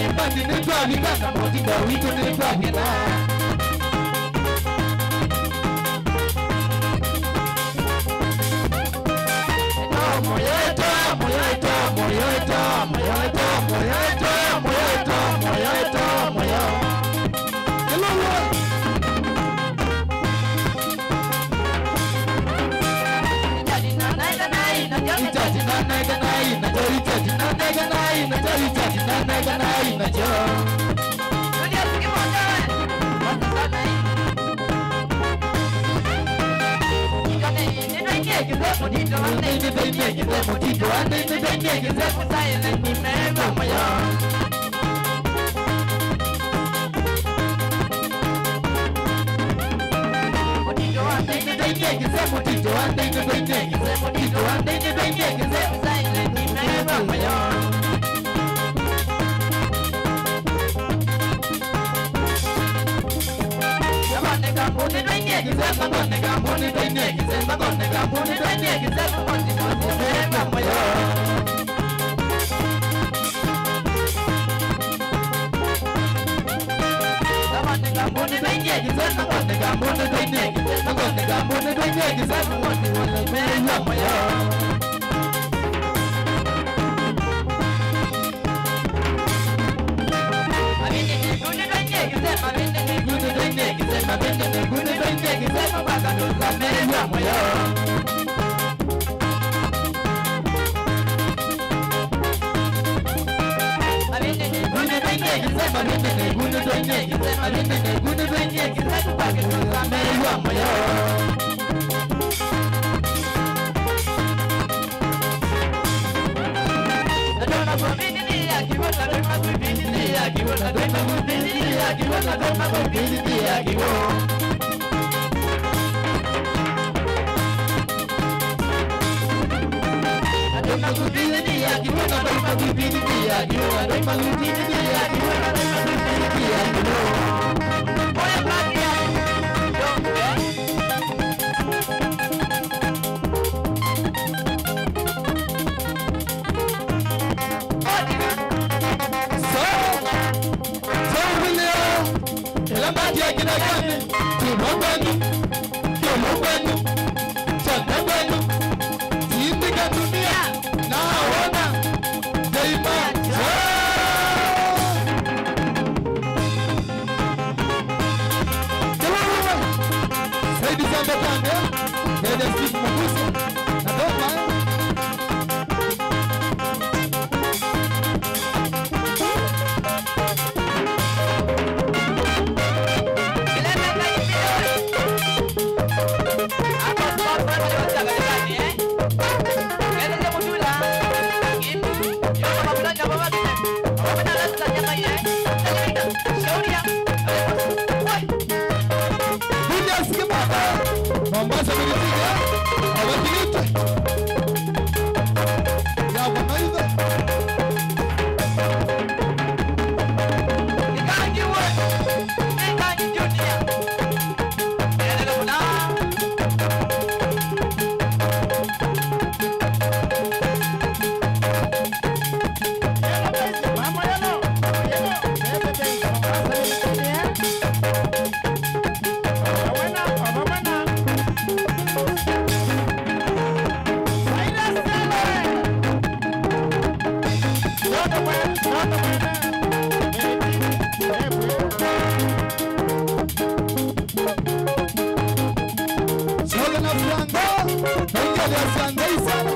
nĩ mbandi nĩtwavika, na mũtindo witũ nĩtwakĩla. Kĩlũlũ. So, so vileo, ĩla mbati ya kĩnakani, kĩvo kwenyu, kĩvo kwenyu, kyaka kwenyu, tindika dunia, nawona, ndeima, so. Saidi Sambe Pande, Meja Steve Mukusi, na Doma. Julius Kimata, Mombasa Militini, awakilishe. Ya Mwanaitha. Ikangi we, Ikangi Junior. Endelea kuna. Sogea na Franco, na ingia ya Sunday sana.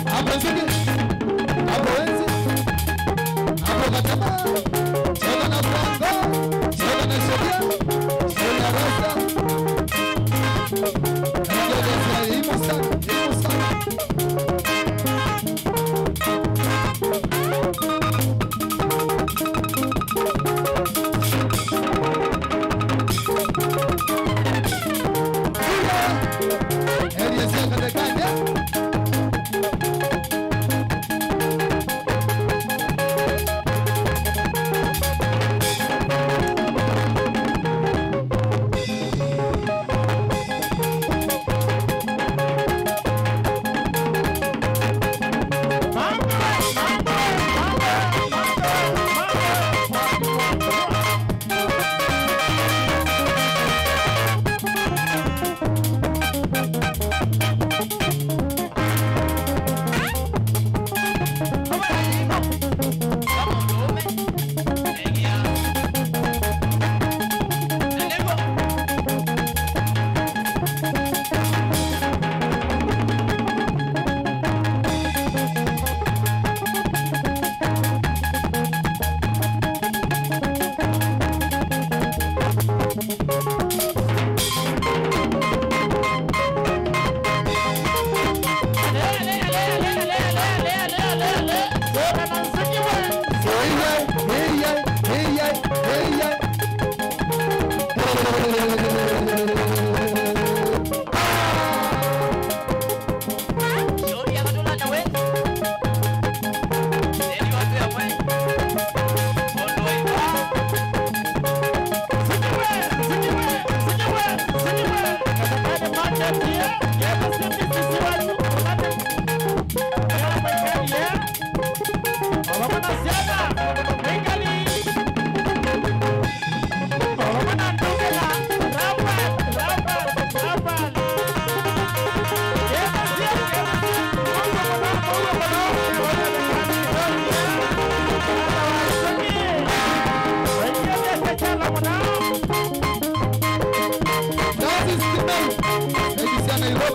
Hapo Nzige, hapo Enzi, hapo Katema, cheza na Franco, cheza na Sheria, cheza na Rasta. Ndio, ndio, ndio, hivyo sana, hivyo sana.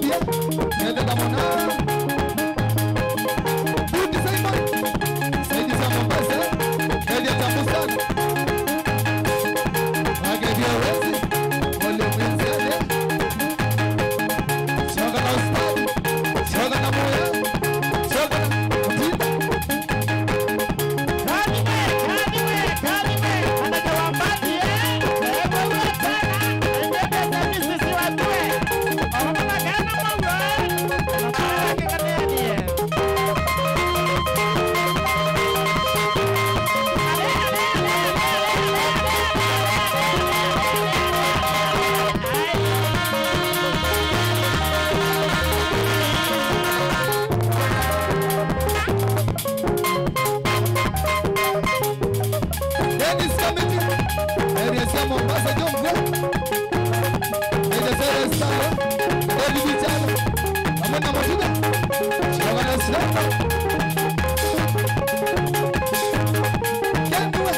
Ketheka Mona. Good Simon. Saidi za Mombasa. Kethia tamu sana. Wakethia wezi. Ole mwenzi ale. Shoka na ustadi. Shoka na moyo. Shoka na mtindo. Dennis Kamiti, area cia Mombasa, Jomvu. Area cia Restaro, David Chalo, hamwe na Matuda. Shagala Shagala. Kendwe.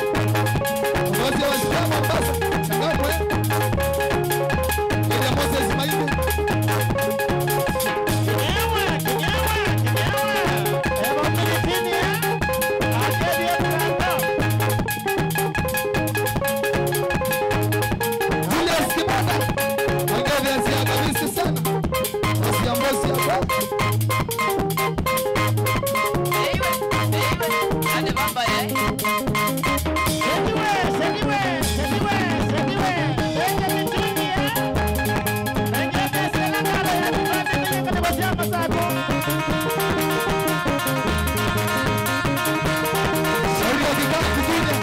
Mwazi wa Shagala Mombasa, Changamwe. Area Moses Maimbe. Kigewa, kigewa, kigewa. Eva Filipini, eh? Akeli ya Brando. Julius Kimanda, ongea viazi ya kabisa sana. Bosi ya bosi ya bosi. Seniwe, seniwe, ane bamba ya. Seniwe, seniwe, seniwe, seniwe. Benjamin Junior. Benjamin Selangala ya Benjamin Selangala ya Masako. Shauri ya kikao kingine.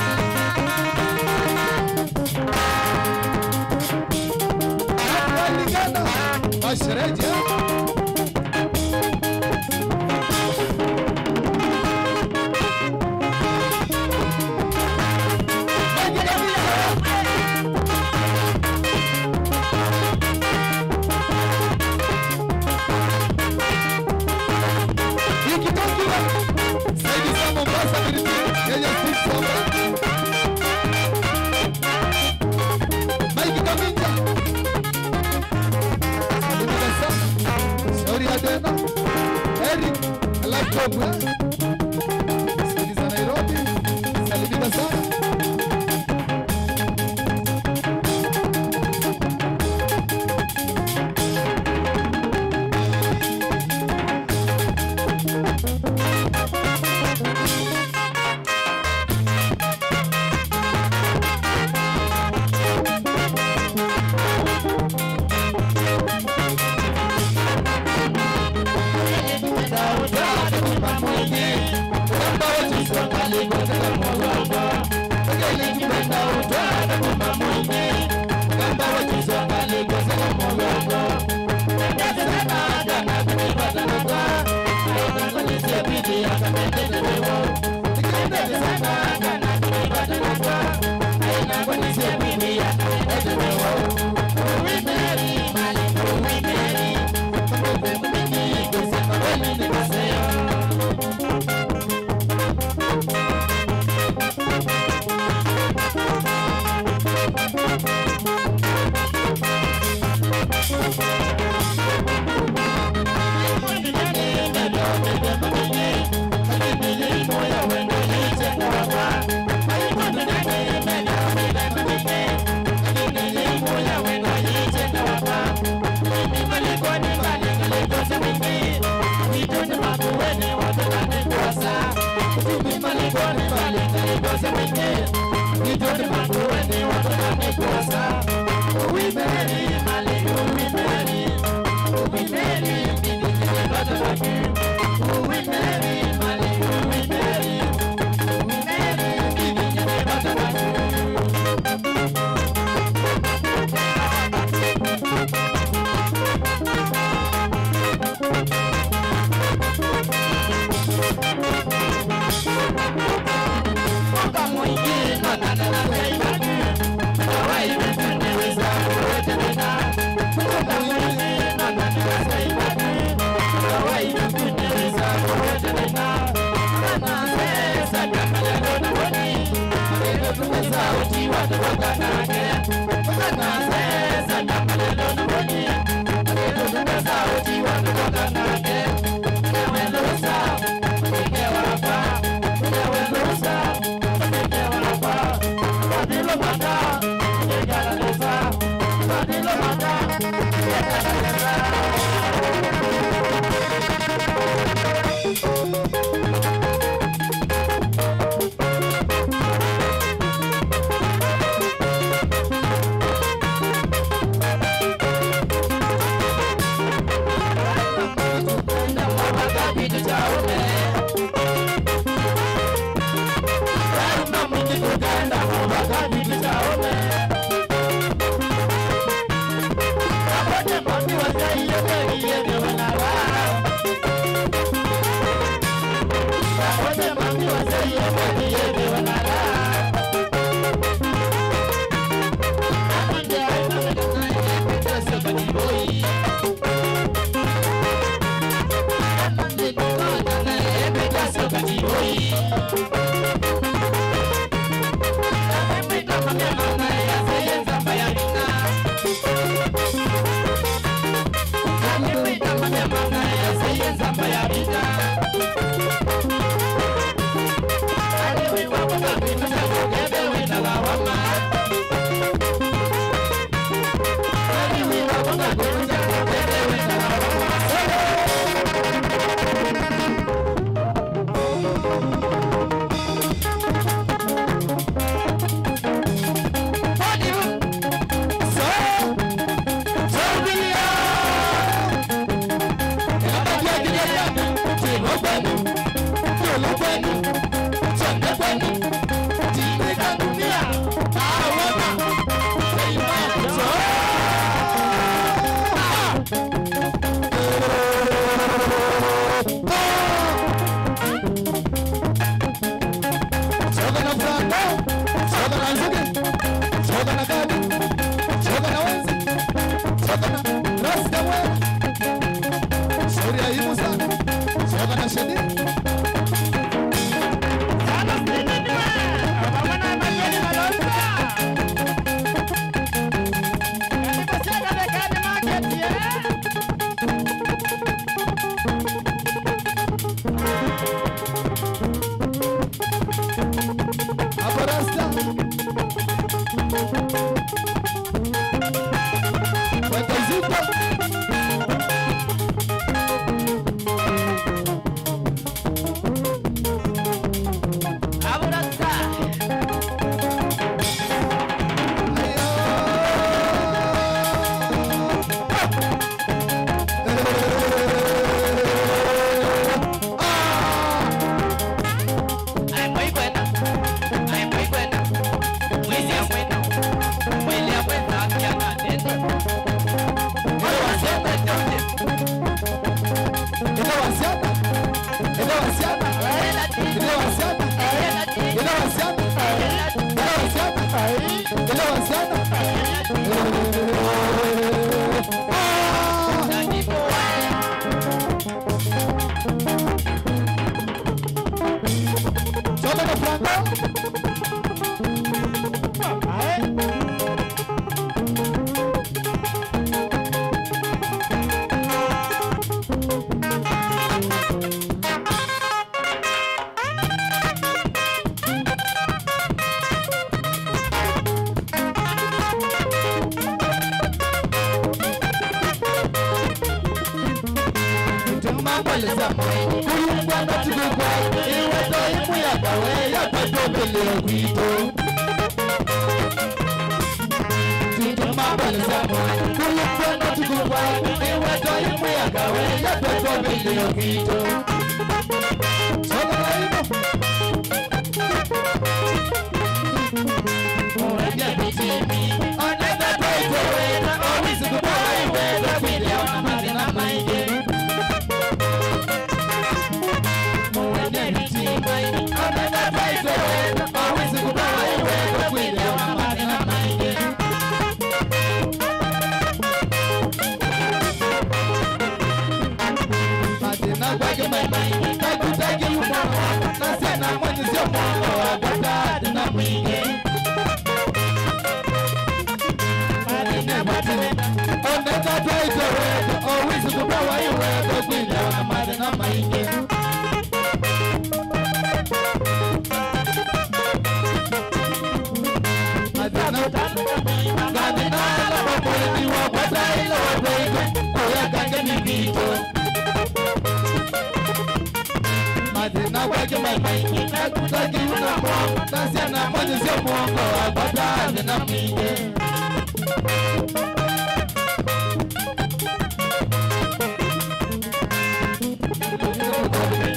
Kulingana na sherehe. Ikitokiwa zaidi za Mombasa, Philippines, Kenya, Six Mombasa. Mike Kaminja. Salimika sana. Shauri ya tena. Eric, laptop, eh? Sikiliza Nairobi. Salimika sana. Coka na Franco, coka na Nzuki, coka na Gabi, coka na Wenzi, coka na Rasta Mwema. Shauri aibu sana. Coka na Shedi. Sana sitini niwe, vamwe na Emmanuel Malonza. Karibu sana Thekani Market, yeah? Hapo Rasta. Weka zito. Hapo Rasta. Ĩthe wa syana. Ĩthe wa syana. Ĩthe wa syana. Ĩthe wa syana. Ĩthe wa syana. Ĩthe wa syana. Ah! Coka na Franco. Tuma mbale za mwai, kulungwa na tukukwa, iwe to imu ya kawe, ya kwa tobele ya kwito. Tuma mbale za mwai, kulungwa na tukukwa, iwe to imu ya kawe, ya kwa tobele ya kwito. Soka la imu. Muende vitini, onetha twaitoweta, owisi kutoa iweta, kwĩthĩwa na mathĩna maingĩ. Muende vitini, onetha twaitoweta, owisi kutoa iweta, kwĩthĩwa na mathĩna maingĩ. Mathĩna kwake maimai, takutaki umwa, na syana mwenye sio mwana wa kata thĩna mwingĩ. Mathĩna kwake, oneka twaitoweta, owisi kutoa iweta, kwĩthĩwa na mathĩna maingĩ. Mathĩna, ngamĩna ala mamũĩni wakwa taĩla watwaitwe kũya kangeni vitũ. Mathĩna kwake maimai, nakutakiuna mwa, na syana mwenye sio mwongo wakwa ta thĩna mwingĩ.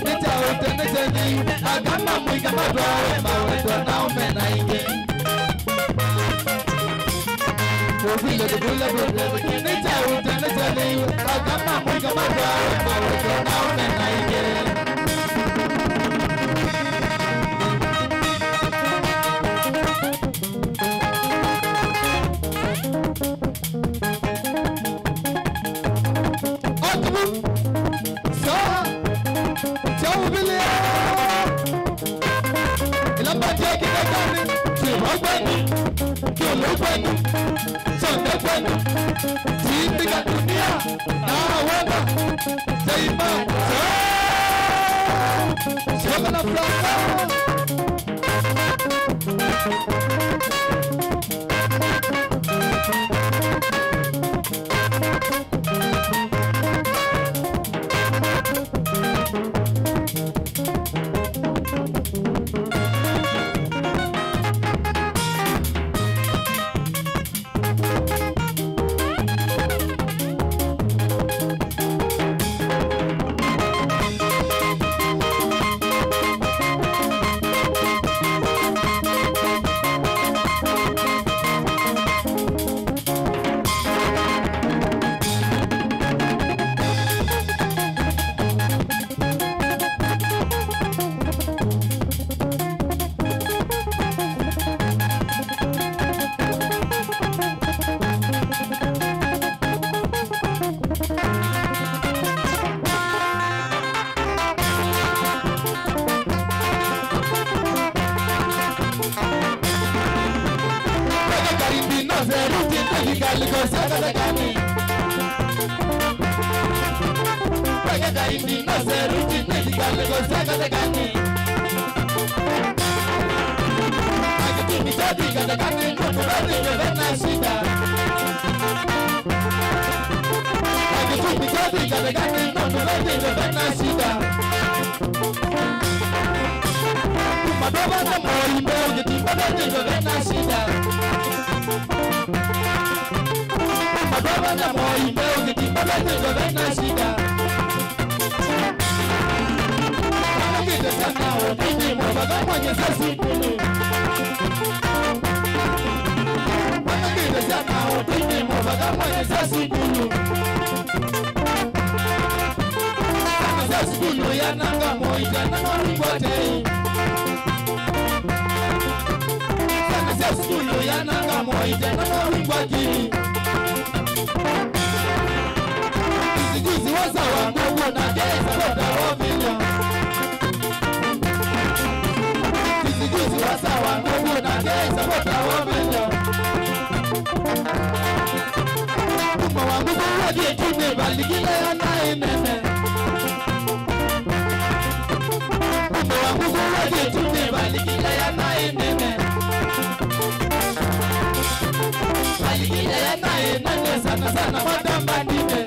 Nĩkyaũte nĩkyenei, akama mũika matwawe mawetwa nao mena ingĩ. Ũvile kũtũla kũte, nĩkyaũte nĩkyenei, akama mũika matwawe mawetwa nao mena ingĩ. Otubu. Sya, sya ũvĩlĩo. Ĩla mbati ya kĩthekanĩ, twĩ vau kwenyu. Kyũlũ kwenu, syonthe kwenu, siindika dunia, na wema, jaima, syoka na furaha. Weka kaindi na seruti nĩ kĩkalĩko sya katekani. Na kĩtumi kya thi katekani nũndũ ve vindu vena shida. Na kĩtumi kya thi katekani nũndũ ve vindu vena shida. Kuma ndwavanda moi mbee ũkĩtimba ve vindu vena shida. Kuma ndwavanda moi mbee ũkĩtimba ve vindu vena shida. Manangĩte syana ũtũinĩ mũvaka monyesya sukulu. Manangĩte syana ũtũinĩ mũvaka monyesya sukulu. Syana sya sukulu yananga moi tena no wingwa tei. Syana sya sukulu yananga moi tena no wingwa kili. Juzi juzi wasawa nguvu na kei sapota wa milioni. Juzi juzi wasawa nguvu na kei sapota wa milioni. Kuma wa nguvu wa kĩtumi valikile ya naĩ nene. Kumbe wa nguvu wa kĩtumi valikile ya naĩ nene. Valikile ya naĩ nene sana sana matamba ndine.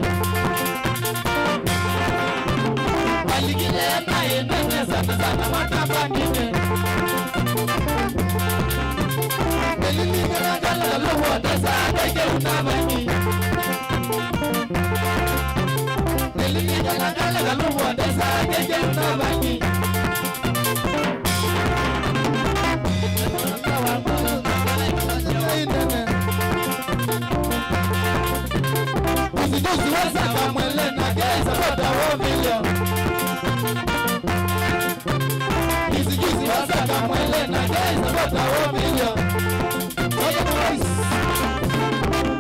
Valikile ya naĩ nene sana sana matamba ndine. Nĩlilikana kala kaluvu atesa ndeke unavangi. Nĩlilikana kala kaluvu atesa ndeke unavangi. Juzi juzi wasaka mwele na kei sapota wa milioni. Juzi juzi wasaka mwele na kei sapota wa milioni.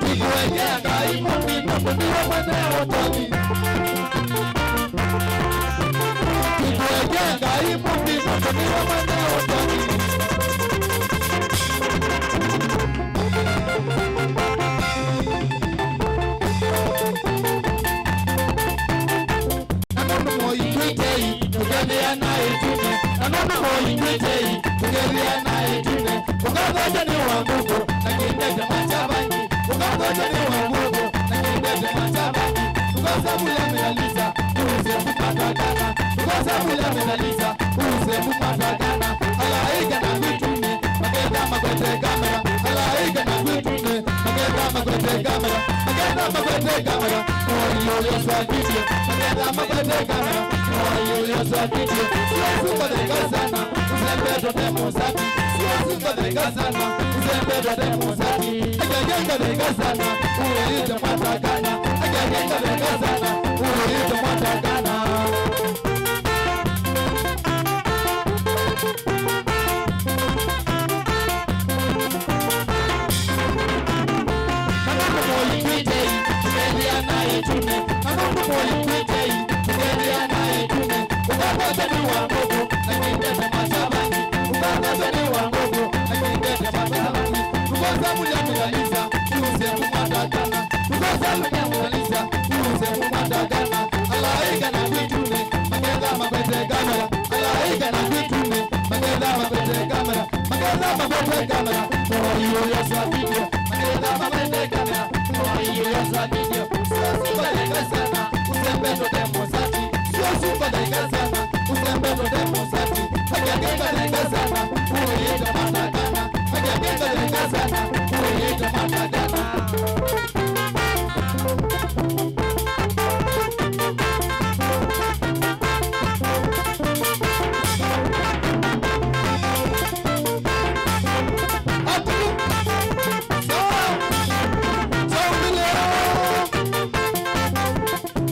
Tikuekea Ngai mũmbi nũndũ nĩwe mwene ũtonyi. Tikuekea Ngai mũmbi nũndũ nĩwe mwene ũtonyi. Na nũndũ moi twĩ tei, tũkethĩa naĩ tune. Na nũndũ moi twĩ tei, tũkethĩa naĩ tune. Ũkathokya nĩ wa nguku, na kĩndete macha vangi. Ũkathokya nĩ wa nguku, na kĩndete macha vangi. Tukosa mula medalisa, uze mbu matakana. Tukosa mula medalisa, uze mbu matakana. Alaika na kwitune, makenda makwete kamera. Alaika na kwitune, makenda makwete kamera. Makenda makwete kamera. Moyo yoswa kiti, makenda makwete kamera. Moyo yoswa kiti. Sio suko de kasana, uzembe tote musati. Sio suko de kasana, uzembe tote musati. Akajenga de kasana, uite matakana. Akajenga de kasana, uite matakana. Na nũndũ moi twĩ tei, tũkethĩa naĩ tune. Na nũndũ moi twĩ tei, tũkethĩa naĩ tune. Ũkakwatwa nĩ wa nguku, na kĩndete macha vangi. Ũkakwatwa nĩ wa nguku, na kĩndete macha vangi. Tukosa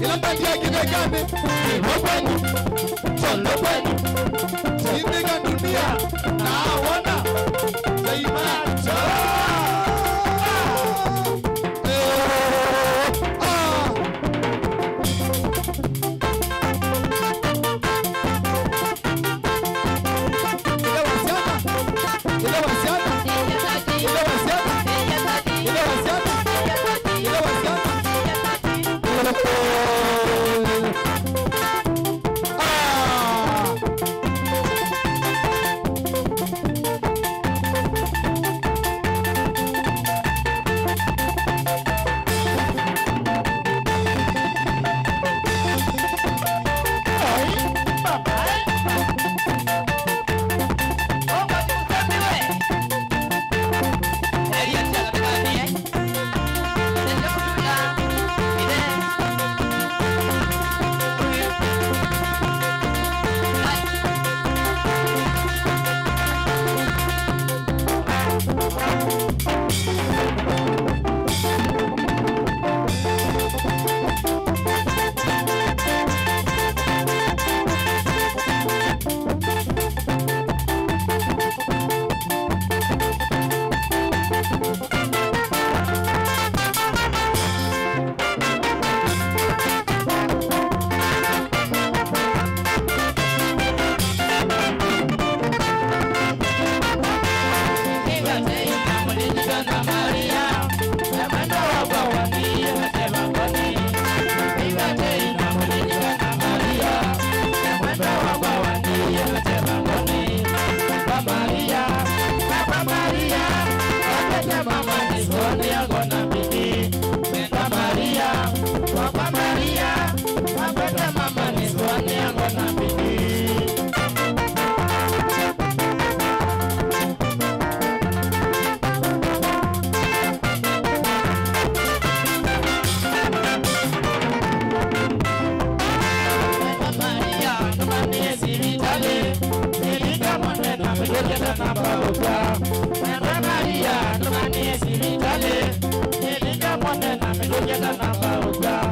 Ĩla mbathi ya kĩthekanĩ, nĩvo kwenyu, kyolo kwenyu, sindika dunia, nawona, taimacho. Eh, ah. Ĩla wasyana, ĩla wasyana, ĩla wasyana, ĩla wasyana, ĩla wasyana. Ah!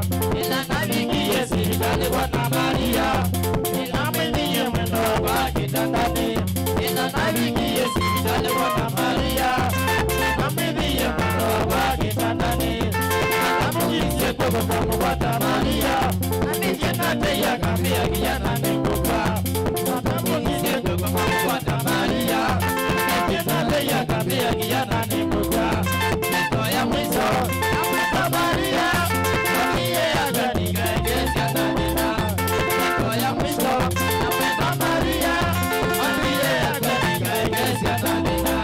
Nĩnavikie sivitalĩ kwona Maria, nĩnamwĩthĩie mwenda wakwa kĩtandanĩ. Nĩnavikie sivitalĩ kwona Maria, nĩnamwĩthĩie mwenda wakwa kĩtandanĩ. Akamũkisye kw'oko kamũkwata Maria, ambĩtie natei akambĩa kĩana nĩngũkw'a. Akamũkisye kw'oko kamũkwata Maria, ambĩtie natei akambĩa kĩana nĩngũkw'a. Ndoto ya mwisho, namwĩta Maria, ambĩe aja ndikaeke syana thĩna. Ndoto ya mwisho, namwĩta Maria, ambĩe aja ndikaeke syana thĩna.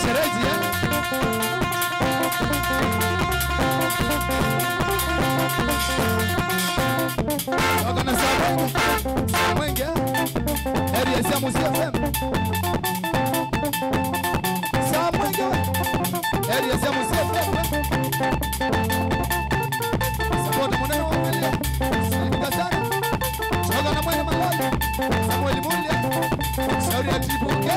Shereji, eh? Wakana Samwenge, Samwenge, eh? Area sya Musi F M. Samwenge, area sya Musi F M, eh? Support mũnene wa Mwele. Salimika sana. Choka na Mwele Maloli. Samuel Mulya. Shauri ya Triple K.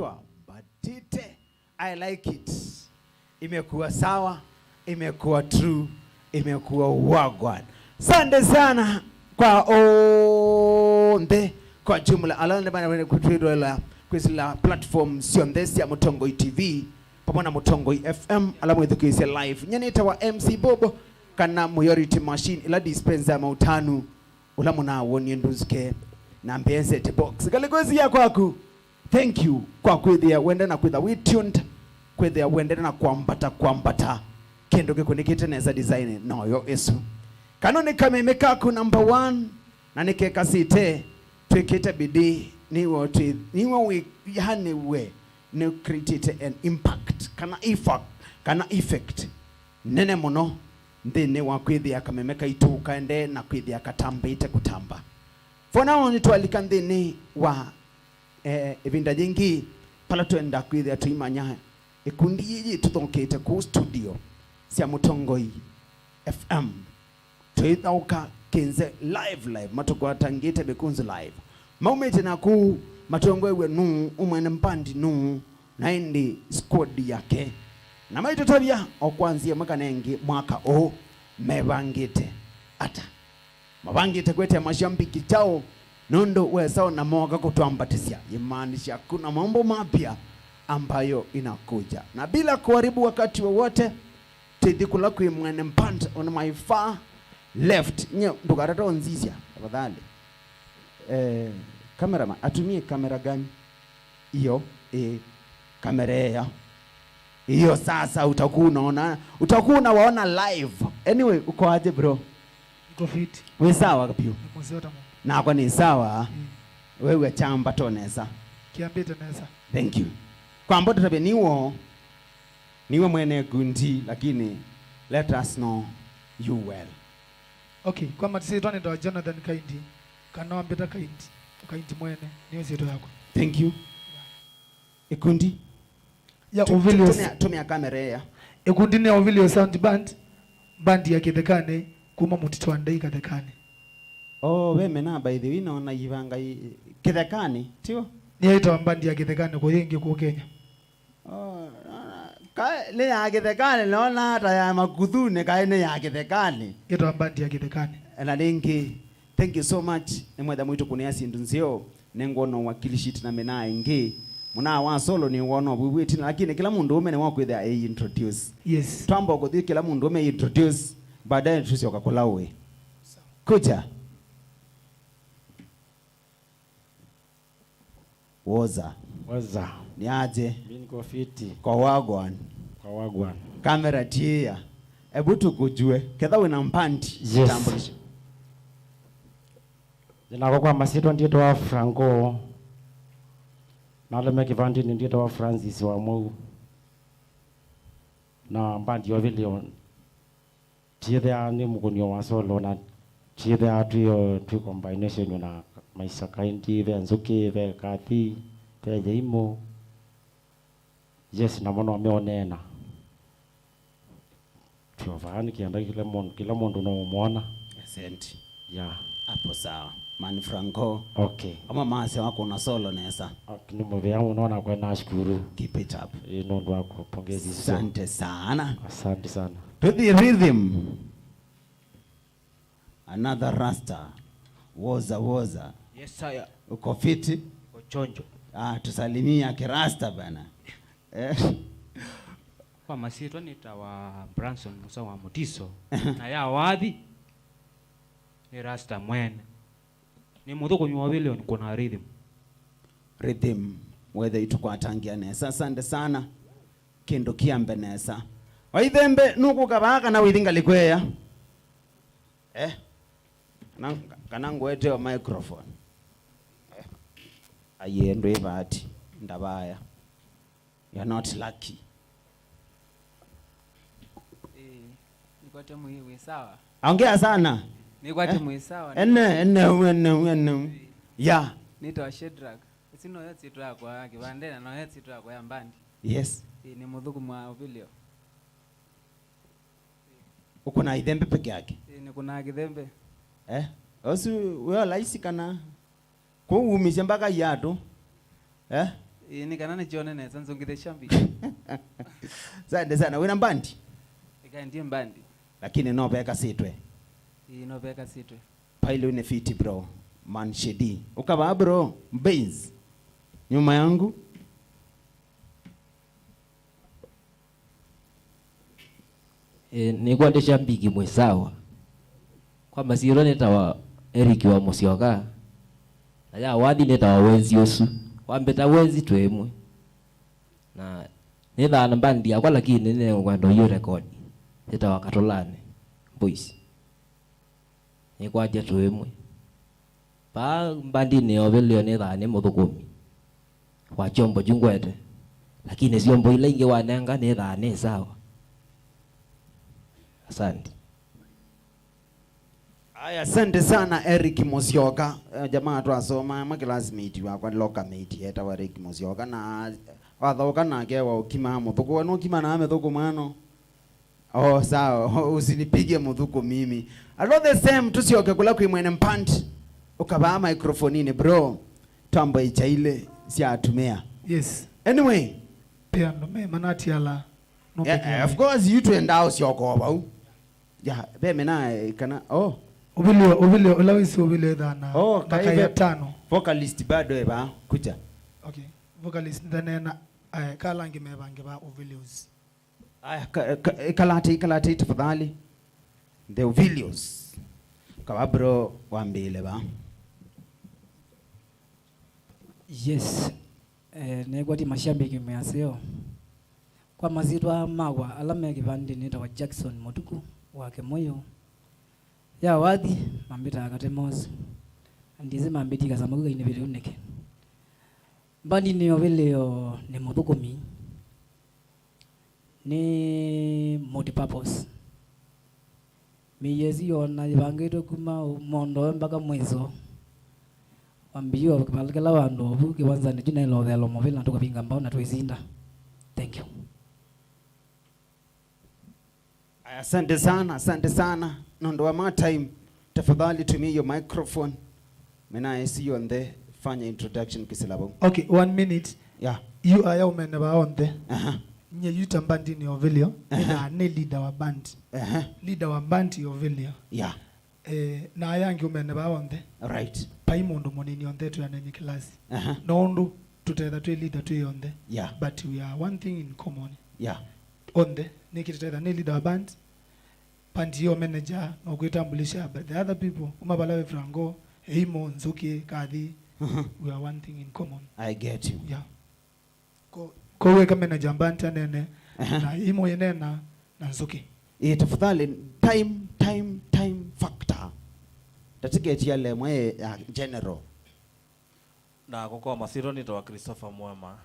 Mbatite. I like it. Imekuwa sawa, imekuwa true, imekuwa wagwan. Asante sana kwa onthe kwa jumla. Ala nĩ bana wene kutwirwela kwĩsĩla platform syonthe sya Mũtongoi T V pamwe na Mũtongoi F M, ala mwĩthukĩĩsya live. Nyanĩte wa M C Bobo kana Mayority Machine, ila dispenser ya mautanu, ũla mũnawonie ndũsike na mbee nsete box. Ngalĩko ĩsu ya kwaku. Thank you kwa kwĩthĩa wende na kwĩtha wĩ tuned, kwĩthĩa wendete na kwambata kwambata kĩndũ kĩkunĩkĩte nesa design noyo ĩsu. Kano nĩ kameme kaku number one, na nĩkekasĩte twĩkĩte bidii, nĩw'o twĩ, nĩw'o wĩ, yani we nĩ created an impact kana effect, kana effect nene mũno nthĩnĩ wa kwĩthĩa kameme kaitũ kaendee na kwĩthĩa katambĩte kũtamba. For now, nĩtwalika nthĩnĩ wa, eh, ĩvinda yĩngĩ, vala twenda kwĩthĩa tũimanya ĩkundi yĩĩ yĩtũthokete kũu studio sya Mũtongoi F M. Tũithaũka kĩnze live live, matũkwatangĩte Mĩkũnzu live. Maumĩte na kũu, matongoew'e nũũ, ũmwene mbandi nũũ, na ĩndĩ squad yake. Na maitũtavya o kwanzia mwaka na ĩngĩ mwaka ũũ mevangĩte ata. Mavangĩte kwetea mashambiki kyaũ nũndũ wesa ona mooka kũtwambatĩsya, imaanisha kuna mambo mapya ambayo inakuja. Na bila kuharibu wakati wowote, tĩthi kũla kwĩ mwene mband on my far left. Nye ndũkatate ũnzisya, tafadhali. Eh, cameraman, atumie kamera gani? Iyo, eh, kamera ĩyo. Iyo sasa utakuwa unaona, utakuwa unawaona live. Anyway, uko aje bro? Niko fit. Wĩ sawa biũ? Nĩ mũseo ta mũndũ. Nakwa nĩ sawa. Mm. Wewe chamba to nesa. Kiambĩte nesa. Thank you. Kwamba tũtavye niwo, niwe mwene kundi, lakini let us know you well. Okay, kwa matisitwa nĩtawa Jonathan Kaindi, kana wambĩta Kaindi, Kaindi mwene, nĩyo syĩtwa yakwa. Thank you. Ĩkundi? Ya Tu- Ovilio. Tumia, tumia kamera ĩya. Ĩkundi nĩ Ovilio Sound Band, bandi ya Kĩthekanĩ, kuma Mũtitũ wa Ndei Kathekanĩ. Oh, ve mena by the way, naona ivanga i- Kĩthekanĩ, tio? Nĩyo ĩtawa bandi ya Kĩthekanĩ, kũyĩ ĩngĩ kũũ Kenya. Oh, naona, kaĩ nĩ ya Kĩthekanĩ, naona hata ya Makuthunĩ, kaĩ nĩ ya Kĩthekanĩ. Ĩtawa bandi ya Kĩthekanĩ. Na rĩngĩ, thank you so much, nĩ mwetha mwitũ kũnĩa syĩndũ nzeo, nĩngwona ũwakilishi ĩtina mĩnaa ĩngĩ. Mũnaa wa solo nĩ wona ũvuvu ĩtina, lakini kĩla mũndũ ũme nĩ wakwĩthĩa e introduce. Yes. Twamba kũthi kĩla mũndũ ũme introduce, baadaye tũsyoka kũla ũĩ. Kuja. Woza. Woza. Ni aje? Mi niko fiti. Kwa wagwan. Kwa wagwan. Kamera tiia. Ebu tukujue. Ketha wĩna mbandi. Yes. Tambulisha. Jina kwa masitwa ndiitwa Franco. Na leme kivandini ndiitwa Francis wa Mwau. Na mbandi ya Ovilio. Twĩthĩaa nĩ mũkũnio wa solo, na twĩthĩaa twĩ, twĩ combination na maisa kaingĩ, ve nzũkĩ, ve kathi, ve nyaimũ. Yes, namo no meũneena. Twĩ o vaa nĩkenda kĩla mũndũ, kĩla mũndũ no ũmwona. Asante. Yeah. Hapo sawa. Man Franco. Okay. Ama mase wako na solo nesa. Okay, nĩ mũvea mũno na kwena shukuru. Keep it up. Ĩĩ, nũndũ wa kupongeza hizo. Asante sana. Asante sana. To the rhythm. Another rasta. Woza, woza. Yes, sir. Uko fiti? Uko chonjo. Ah, tusalimia kirasta bana. Eh. Kwa masitwa nĩtawa Branson Musa wa Mutiso. Na ya wathi nĩ rasta mwene. Nĩ mũthũkũmi wa William kuna rhythm. Rhythm. Wethe itukwatangĩa nesa. Asante sana. Kĩndũ kĩambe nesa. Waithembe nũkũka vaa kana wĩthi ngalĩko ĩya? Eh? Kana, kana ngweteo microphone? Eh? Aiee, ndwĩ vaati. Ndavaya. You're not lucky. Eh, nĩkwate mwĩĩ wĩ sawa. Ongea sana. Nĩkwate Eh? Mwĩĩ sawa. Ene, ene, ene, ene. Eh. Ya. Nĩtawa Shedrack. Ĩsu noyo syĩtwa yakwa ya kĩvandĩ na noyo syĩtwa yakwa ya mbandi. Yes. Ĩĩ, nĩ mũthũkũmi wa Ovilio. Ũkũnaa ithembe peke yake? Ĩĩ, nĩkũnaa kĩthembe. Eh? Ũsu wĩ o laisi kana? Kũu umisye mpaka iatũ. Eh? Ĩĩ, nĩ kana nĩkyone nesa nzũngĩthe shabiki. Asante sana. Wĩna mbandi? Ĩka ndiĩ mbandi. Lakini no vekasĩtwe. Ĩĩ, no vekasĩtwe. Pailu nĩ fiti, bro. Man Shedi. Ũka vaa, bro. Bass. Nyuma yangu. E, nĩkwatĩsya mbiki mwĩ sawa. Kwa masyĩtwa nĩtawa Eric wa Mũsyoka, na ya wathi nĩtawa Wenzi ũsu. Wambĩta Wenzi twĩ ĩmwe. Na nĩthaa na mbandi yakwa, lakini nĩnĩkwenda yu rekodi. Yĩtawa Katũlanĩ Boys. Nĩkwatya tũĩmwe. Vaa mbandinĩ ya ũvĩlĩo nĩthaa nĩ mũthũkũmi wa kyombo kyu ngwete, lakini syombo ila ingĩ wanenga nĩthaa nĩ sawa. Asante. Aya, asante sana Eric Musyoka. Eh, jamaa twasoma mwa classmate wakwa, lokamate, etawa Eric Musyoka, na wathaũka nake wa ũkima mũthũkũ. We nũkima na mĩthũkũ mwano? Oh, sawa. Usinipige mũthũkũ mimi. Alo the same, tusyoke kula kwĩ mwene mpant. Ũkavaa microphone-inĩ, bro. Twambo ichaile sya atumĩa. Yes. Anyway. Pia ndo me manatiala. No. Yeah, peke of course, you twenda ũsyoka o vau. Ya, ve mena, eh, kana, oh. Ũvĩlĩo, ũvĩlĩo, ũla wĩsĩ ũvĩlĩo ĩthana. Oh, makaya kaive tano. Vocalist bado eva, kuja. Okay. Vocalist ndanena, eh, kala angĩ mevange va ũvĩlĩo ũsi. Aya, ka-, ka-, ĩkala tei, ĩkala tei tafadhali. The Ovillios. Kava bro wambĩĩle va. Yes. Eh, nĩkwatĩ mashabiki measeo. Kwa masyĩtwa makwa ala me kĩvandĩnĩ nĩtawa Jackson Mũtuku wa Kĩmũyũ. Ya wathi, mambĩtaa Katemos. Ndĩsĩ mambĩtie kasamau kainĩvĩte unĩke. Mbandinĩ ya ũvĩlĩo nĩ mũthũkũmi. Nĩ multipurpose. Mĩio ĩsu yona yĩvangĩtwe kuma mondoe mpaka mwĩso. Wambĩĩo kĩvala kĩla vandũ ovu kĩwanzanĩ kyu naĩla ũtheela mũvĩla na tũkavinga mbao na twĩsinda. Thank you. Aya, asante sana, asante sana. Nũndũ wa my time, tafadhali tumia your microphone. Mena esi yonthe, fanya introduction kĩsila vau. Okay, one minute. Yeah. Yu aya ũmene vaa onthe. Aha. Nye yu ta mbandinĩ ya ũvĩlĩo, aha, na nĩ leader wa band. Aha. Leader wa band ya ũvĩlĩo. Yeah. Eh, na aya angĩ ũmene vaa onthe. Right. Vai mũndũ mũnini onthe twĩanene kĩlasi. Aha. No ũndũ tũtetha twĩ leader twĩ onthe. Yeah. But we are one thing in common. Yeah. Onthe, nĩkĩ tũtetha nĩ leader wa band. Band yo manager, no kwĩtambulisha, but the other people, kuma vala wĩ Franco, Eimo, Nzuki, Kathi, mhm, we are one thing in common. I get you. Yeah. Ko, ko weka manager mbandi anene, aha, na imo yenena na Nzuki. Eh, tafadhali, time, time, time factor. Tatiketi ya lemwe ya general. Na kwa masyĩtwa nĩtawa Christopher Mwema.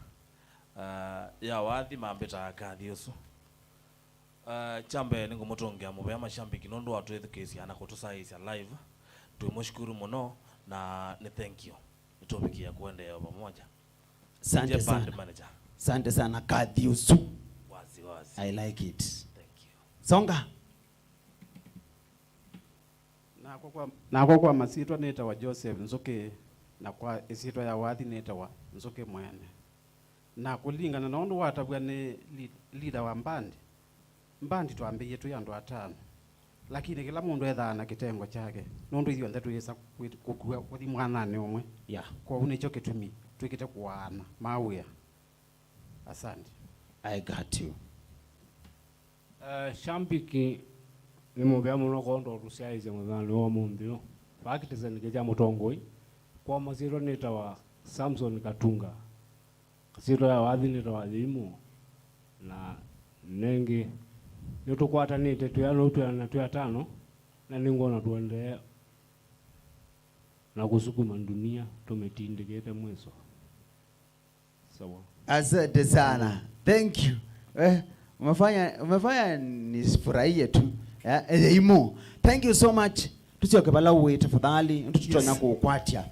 Ah, ya wathi mambĩtaa Kathi ũsu. Ah, kya mbee nĩngũmũtũngĩa mũvea mashambiki nũndũ wa twĩthukĩĩsya na kũtũsaĩĩsya live. Twĩmũshukuru mũno na nĩ thank you. Nĩtũvikĩa kũendeea o pamoja. Asante sana. Band manager. Asante sana, Kathi ũsu. Wazi, wazi. I like it. Thank you. Songa. Nakwa kwa, nakwa kwa masyĩtwa nĩtawa Joseph Nzuki, na kwa ĩsyĩtwa ya wathi nĩtawa Nzuki mwene. Na kũlingana na ũndũ watavw'a nĩ lead-, leader wa mbandi, mbandi twambĩĩie twĩ andũ atano, lakini kĩla mũndũ ethaa na kĩtengo kyake, nũndũ ithyonthe twĩĩsa kwĩ-, kũkua kũthi mwananĩ ũmwe. Yeah. Kwoou nĩkyo kĩtumi twĩkĩte kũaana ma wĩa. Asante. I got you. Eh, shambiki nĩ mũvea mũno kwondũ tũsyaĩĩsye mũthenyanĩ wa ũmũnthĩ ũũ. Vaa kĩtĩseni kya mũtongoi, kwa masyĩtwa nĩtawa Samson Katunga. Syĩtwa ya wathi nĩtawa Yĩimũ. Na nengĩ, nĩtũkwatanĩte twĩ ana twĩ ana twĩ atano, na nĩngwona tũendee na kũsukuma ndunia tũmĩtindĩkĩte mwĩso. Sawa. Asante sana. Thank you. Eh, umefanya, umefanya nisifurahie tu. Eh, eh, Yĩimũ. Thank you so much. Tusyoke vala uwe tafadhali. Ndio tutonya, yes, kukwatya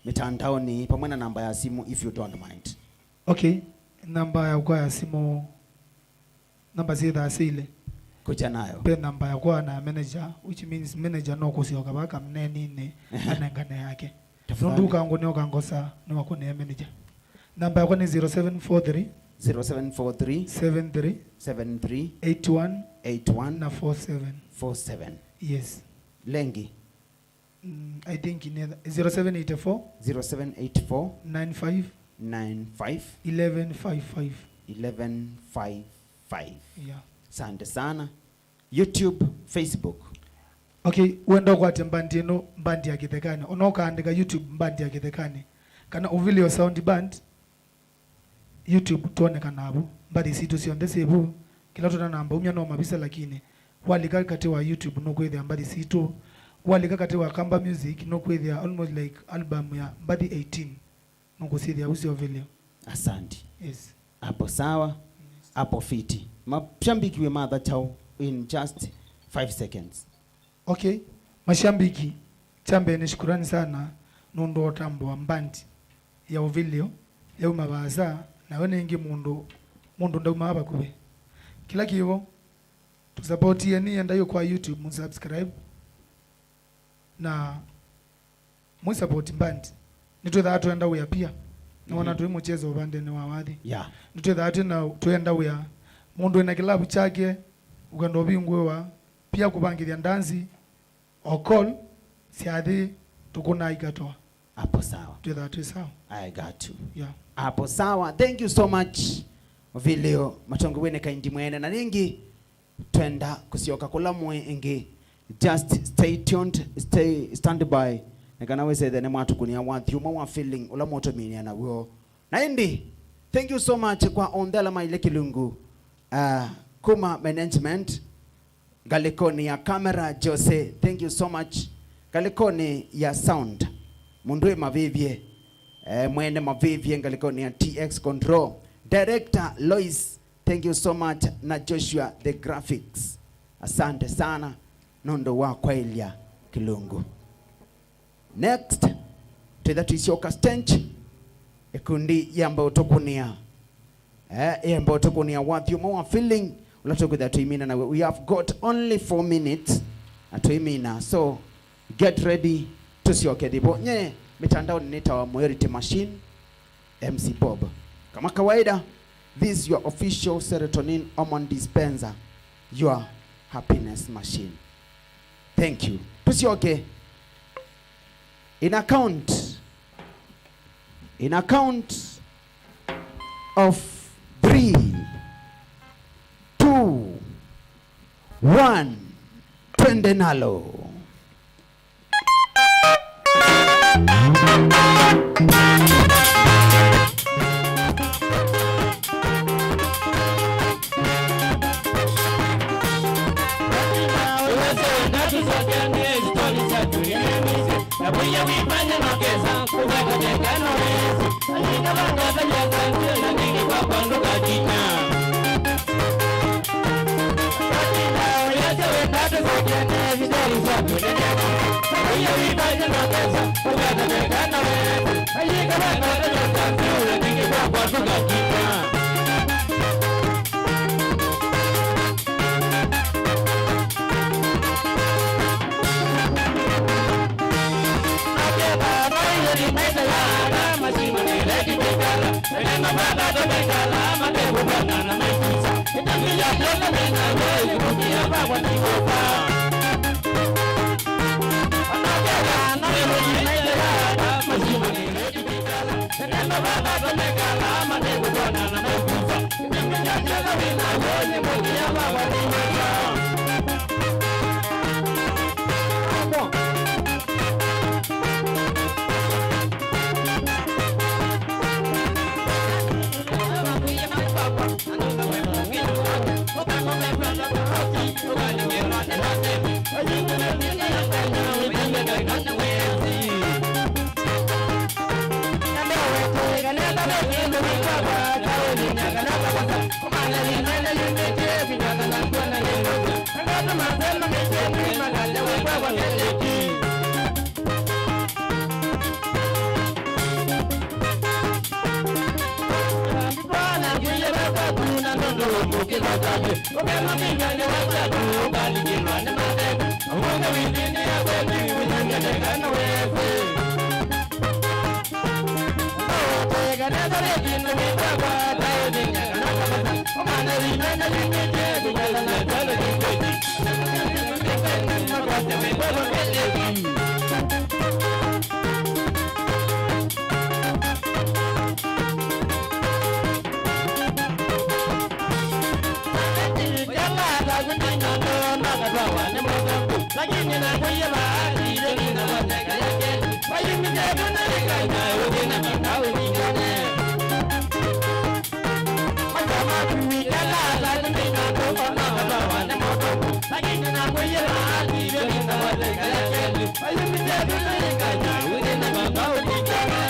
mitandaoni pamoja na namba ya simu, if you don't mind. Okay. Namba yakwa ya simu, namba syĩthaa syĩ ilĩ. Kuja nayo. Ve namba yakwa na manager, which means manager no kũsyoka vaa kamneninĩ, ehe, anengane yake. Tafadhali. Nũndũ ũkangũnĩa ũkangosa nĩwakũnĩa manager. Namba yakwa nĩ zero seven four three, zero seven four three, seven three, seven three, eight one, eight one, na four seven. Four seven. Yes. Lengi? Mm, I think ni zero seven eight four, zero seven eight four, nine five, nine five, eleven five five. Eleven five five. Yeah. Asante sana. YouTube, Facebook. Okay, wenda ũkwate mbandi ĩno, mbandi ya Kĩthekanĩ. Ona ũkaandĩka YouTube, mbandi ya Kĩthekanĩ. Kana Ovilio Sound Band, YouTube, twonekanaa vu. Mbathi sitũ syonthe syĩ vu. Kĩla tũtanamba umya no mavisa, lakini walika katĩ wa YouTube nũkwĩthĩa mbathi sitũ. Walika katĩ wa Kamba Music nũkwĩthĩa almost like album ya mbathi eighteen. Nũkũsyĩthĩa ũseo Ovilio. Asante. Yes. Hapo sawa. Hapo fiti. Mashabiki wĩ matha kyaũ in just five seconds. Okay. Mashabiki, kya mbee nĩ shukurani sana nũndũ wa ũtambũa mbandi ya Ovilio yauma vaasa, na we nĩngĩ mũndũ, mũndũ ndaumaa vakuvĩ. Kĩla kĩvo, tũsapotieni, endai kwa YouTube, mũsubscribe. Na mũisapoti mbandi. Nĩtwĩthaa twenda wĩa pia. Nĩwona, mhm, twĩ mũchezo ũvandenĩ wa wathi. Yeah. Nĩtwĩthaa twĩna, twenda wĩa. Mũndũ wĩna kĩlavu kyake, ũkenda ũvingũĩwa, pia kũvangĩthya ndanzi, o call, syathi, tũkũnaa ikatoa. Hapo sawa. Twĩthaa twĩ sawa. I got you. Yeah. Hapo sawa. Thank you so much, Ovilio Matongo, wĩne kaindi mwene. Na nĩngĩ, twenda kũsyoka kũla mũĩ ĩngĩ. Just stay tuned, stay standby. Nĩ kana wĩsethĩa nĩ mwatũkũnĩa wathi ũmwe wa feeling ũla mũtũminia naw'o. Na ĩndĩ, thank you so much kwa onthe ala maile kĩlungu. Uh, kuma management, ngalĩkonĩ ya camera, Jose, thank you so much. Ngalĩkonĩ ya sound, mũndũ wĩ mavĩvye, eh, mwene mavĩvye, ngalĩkonĩ ya T X Control. Director Lois, thank you so much, na Joshua the graphics. Asante sana nũndũ wa kwaĩlya kĩlungu. Next, twĩtha tũisyoka stage, ĩkundi yamba ũtũkũnĩa. Eh, yamba ũtũkũnĩa wathi ũmwe wa feeling, ũla tũkwĩtha tũimina nawe. We have got only four minutes, na tũimina. So, get ready, tũsyoke thivo. Nye mĩtandaonĩ nĩtawa Moyority Machine. M C Bob. Kama kawaida, this is your official serotonin hormone dispenser, your happiness machine. Thank you. Tũsyoke. In a count, in a count of three, two, one, twende nalo. Lakini nakwĩie vaatĩĩte nĩna mateka yake. Vayumĩte vana ĩkanya ũthĩna kana ũnyitane. Maisha maku wĩkala atatu nĩna tũkona katawa nĩ motoku. Lakini nakwĩie vaatĩĩte nĩna mateka yake. Vayumĩte vana ĩkanya ũthĩna kana ũnyitane.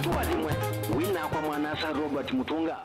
Tũathimwe. Wĩ nakwa mwana-a-asa Robert Mũtũnga.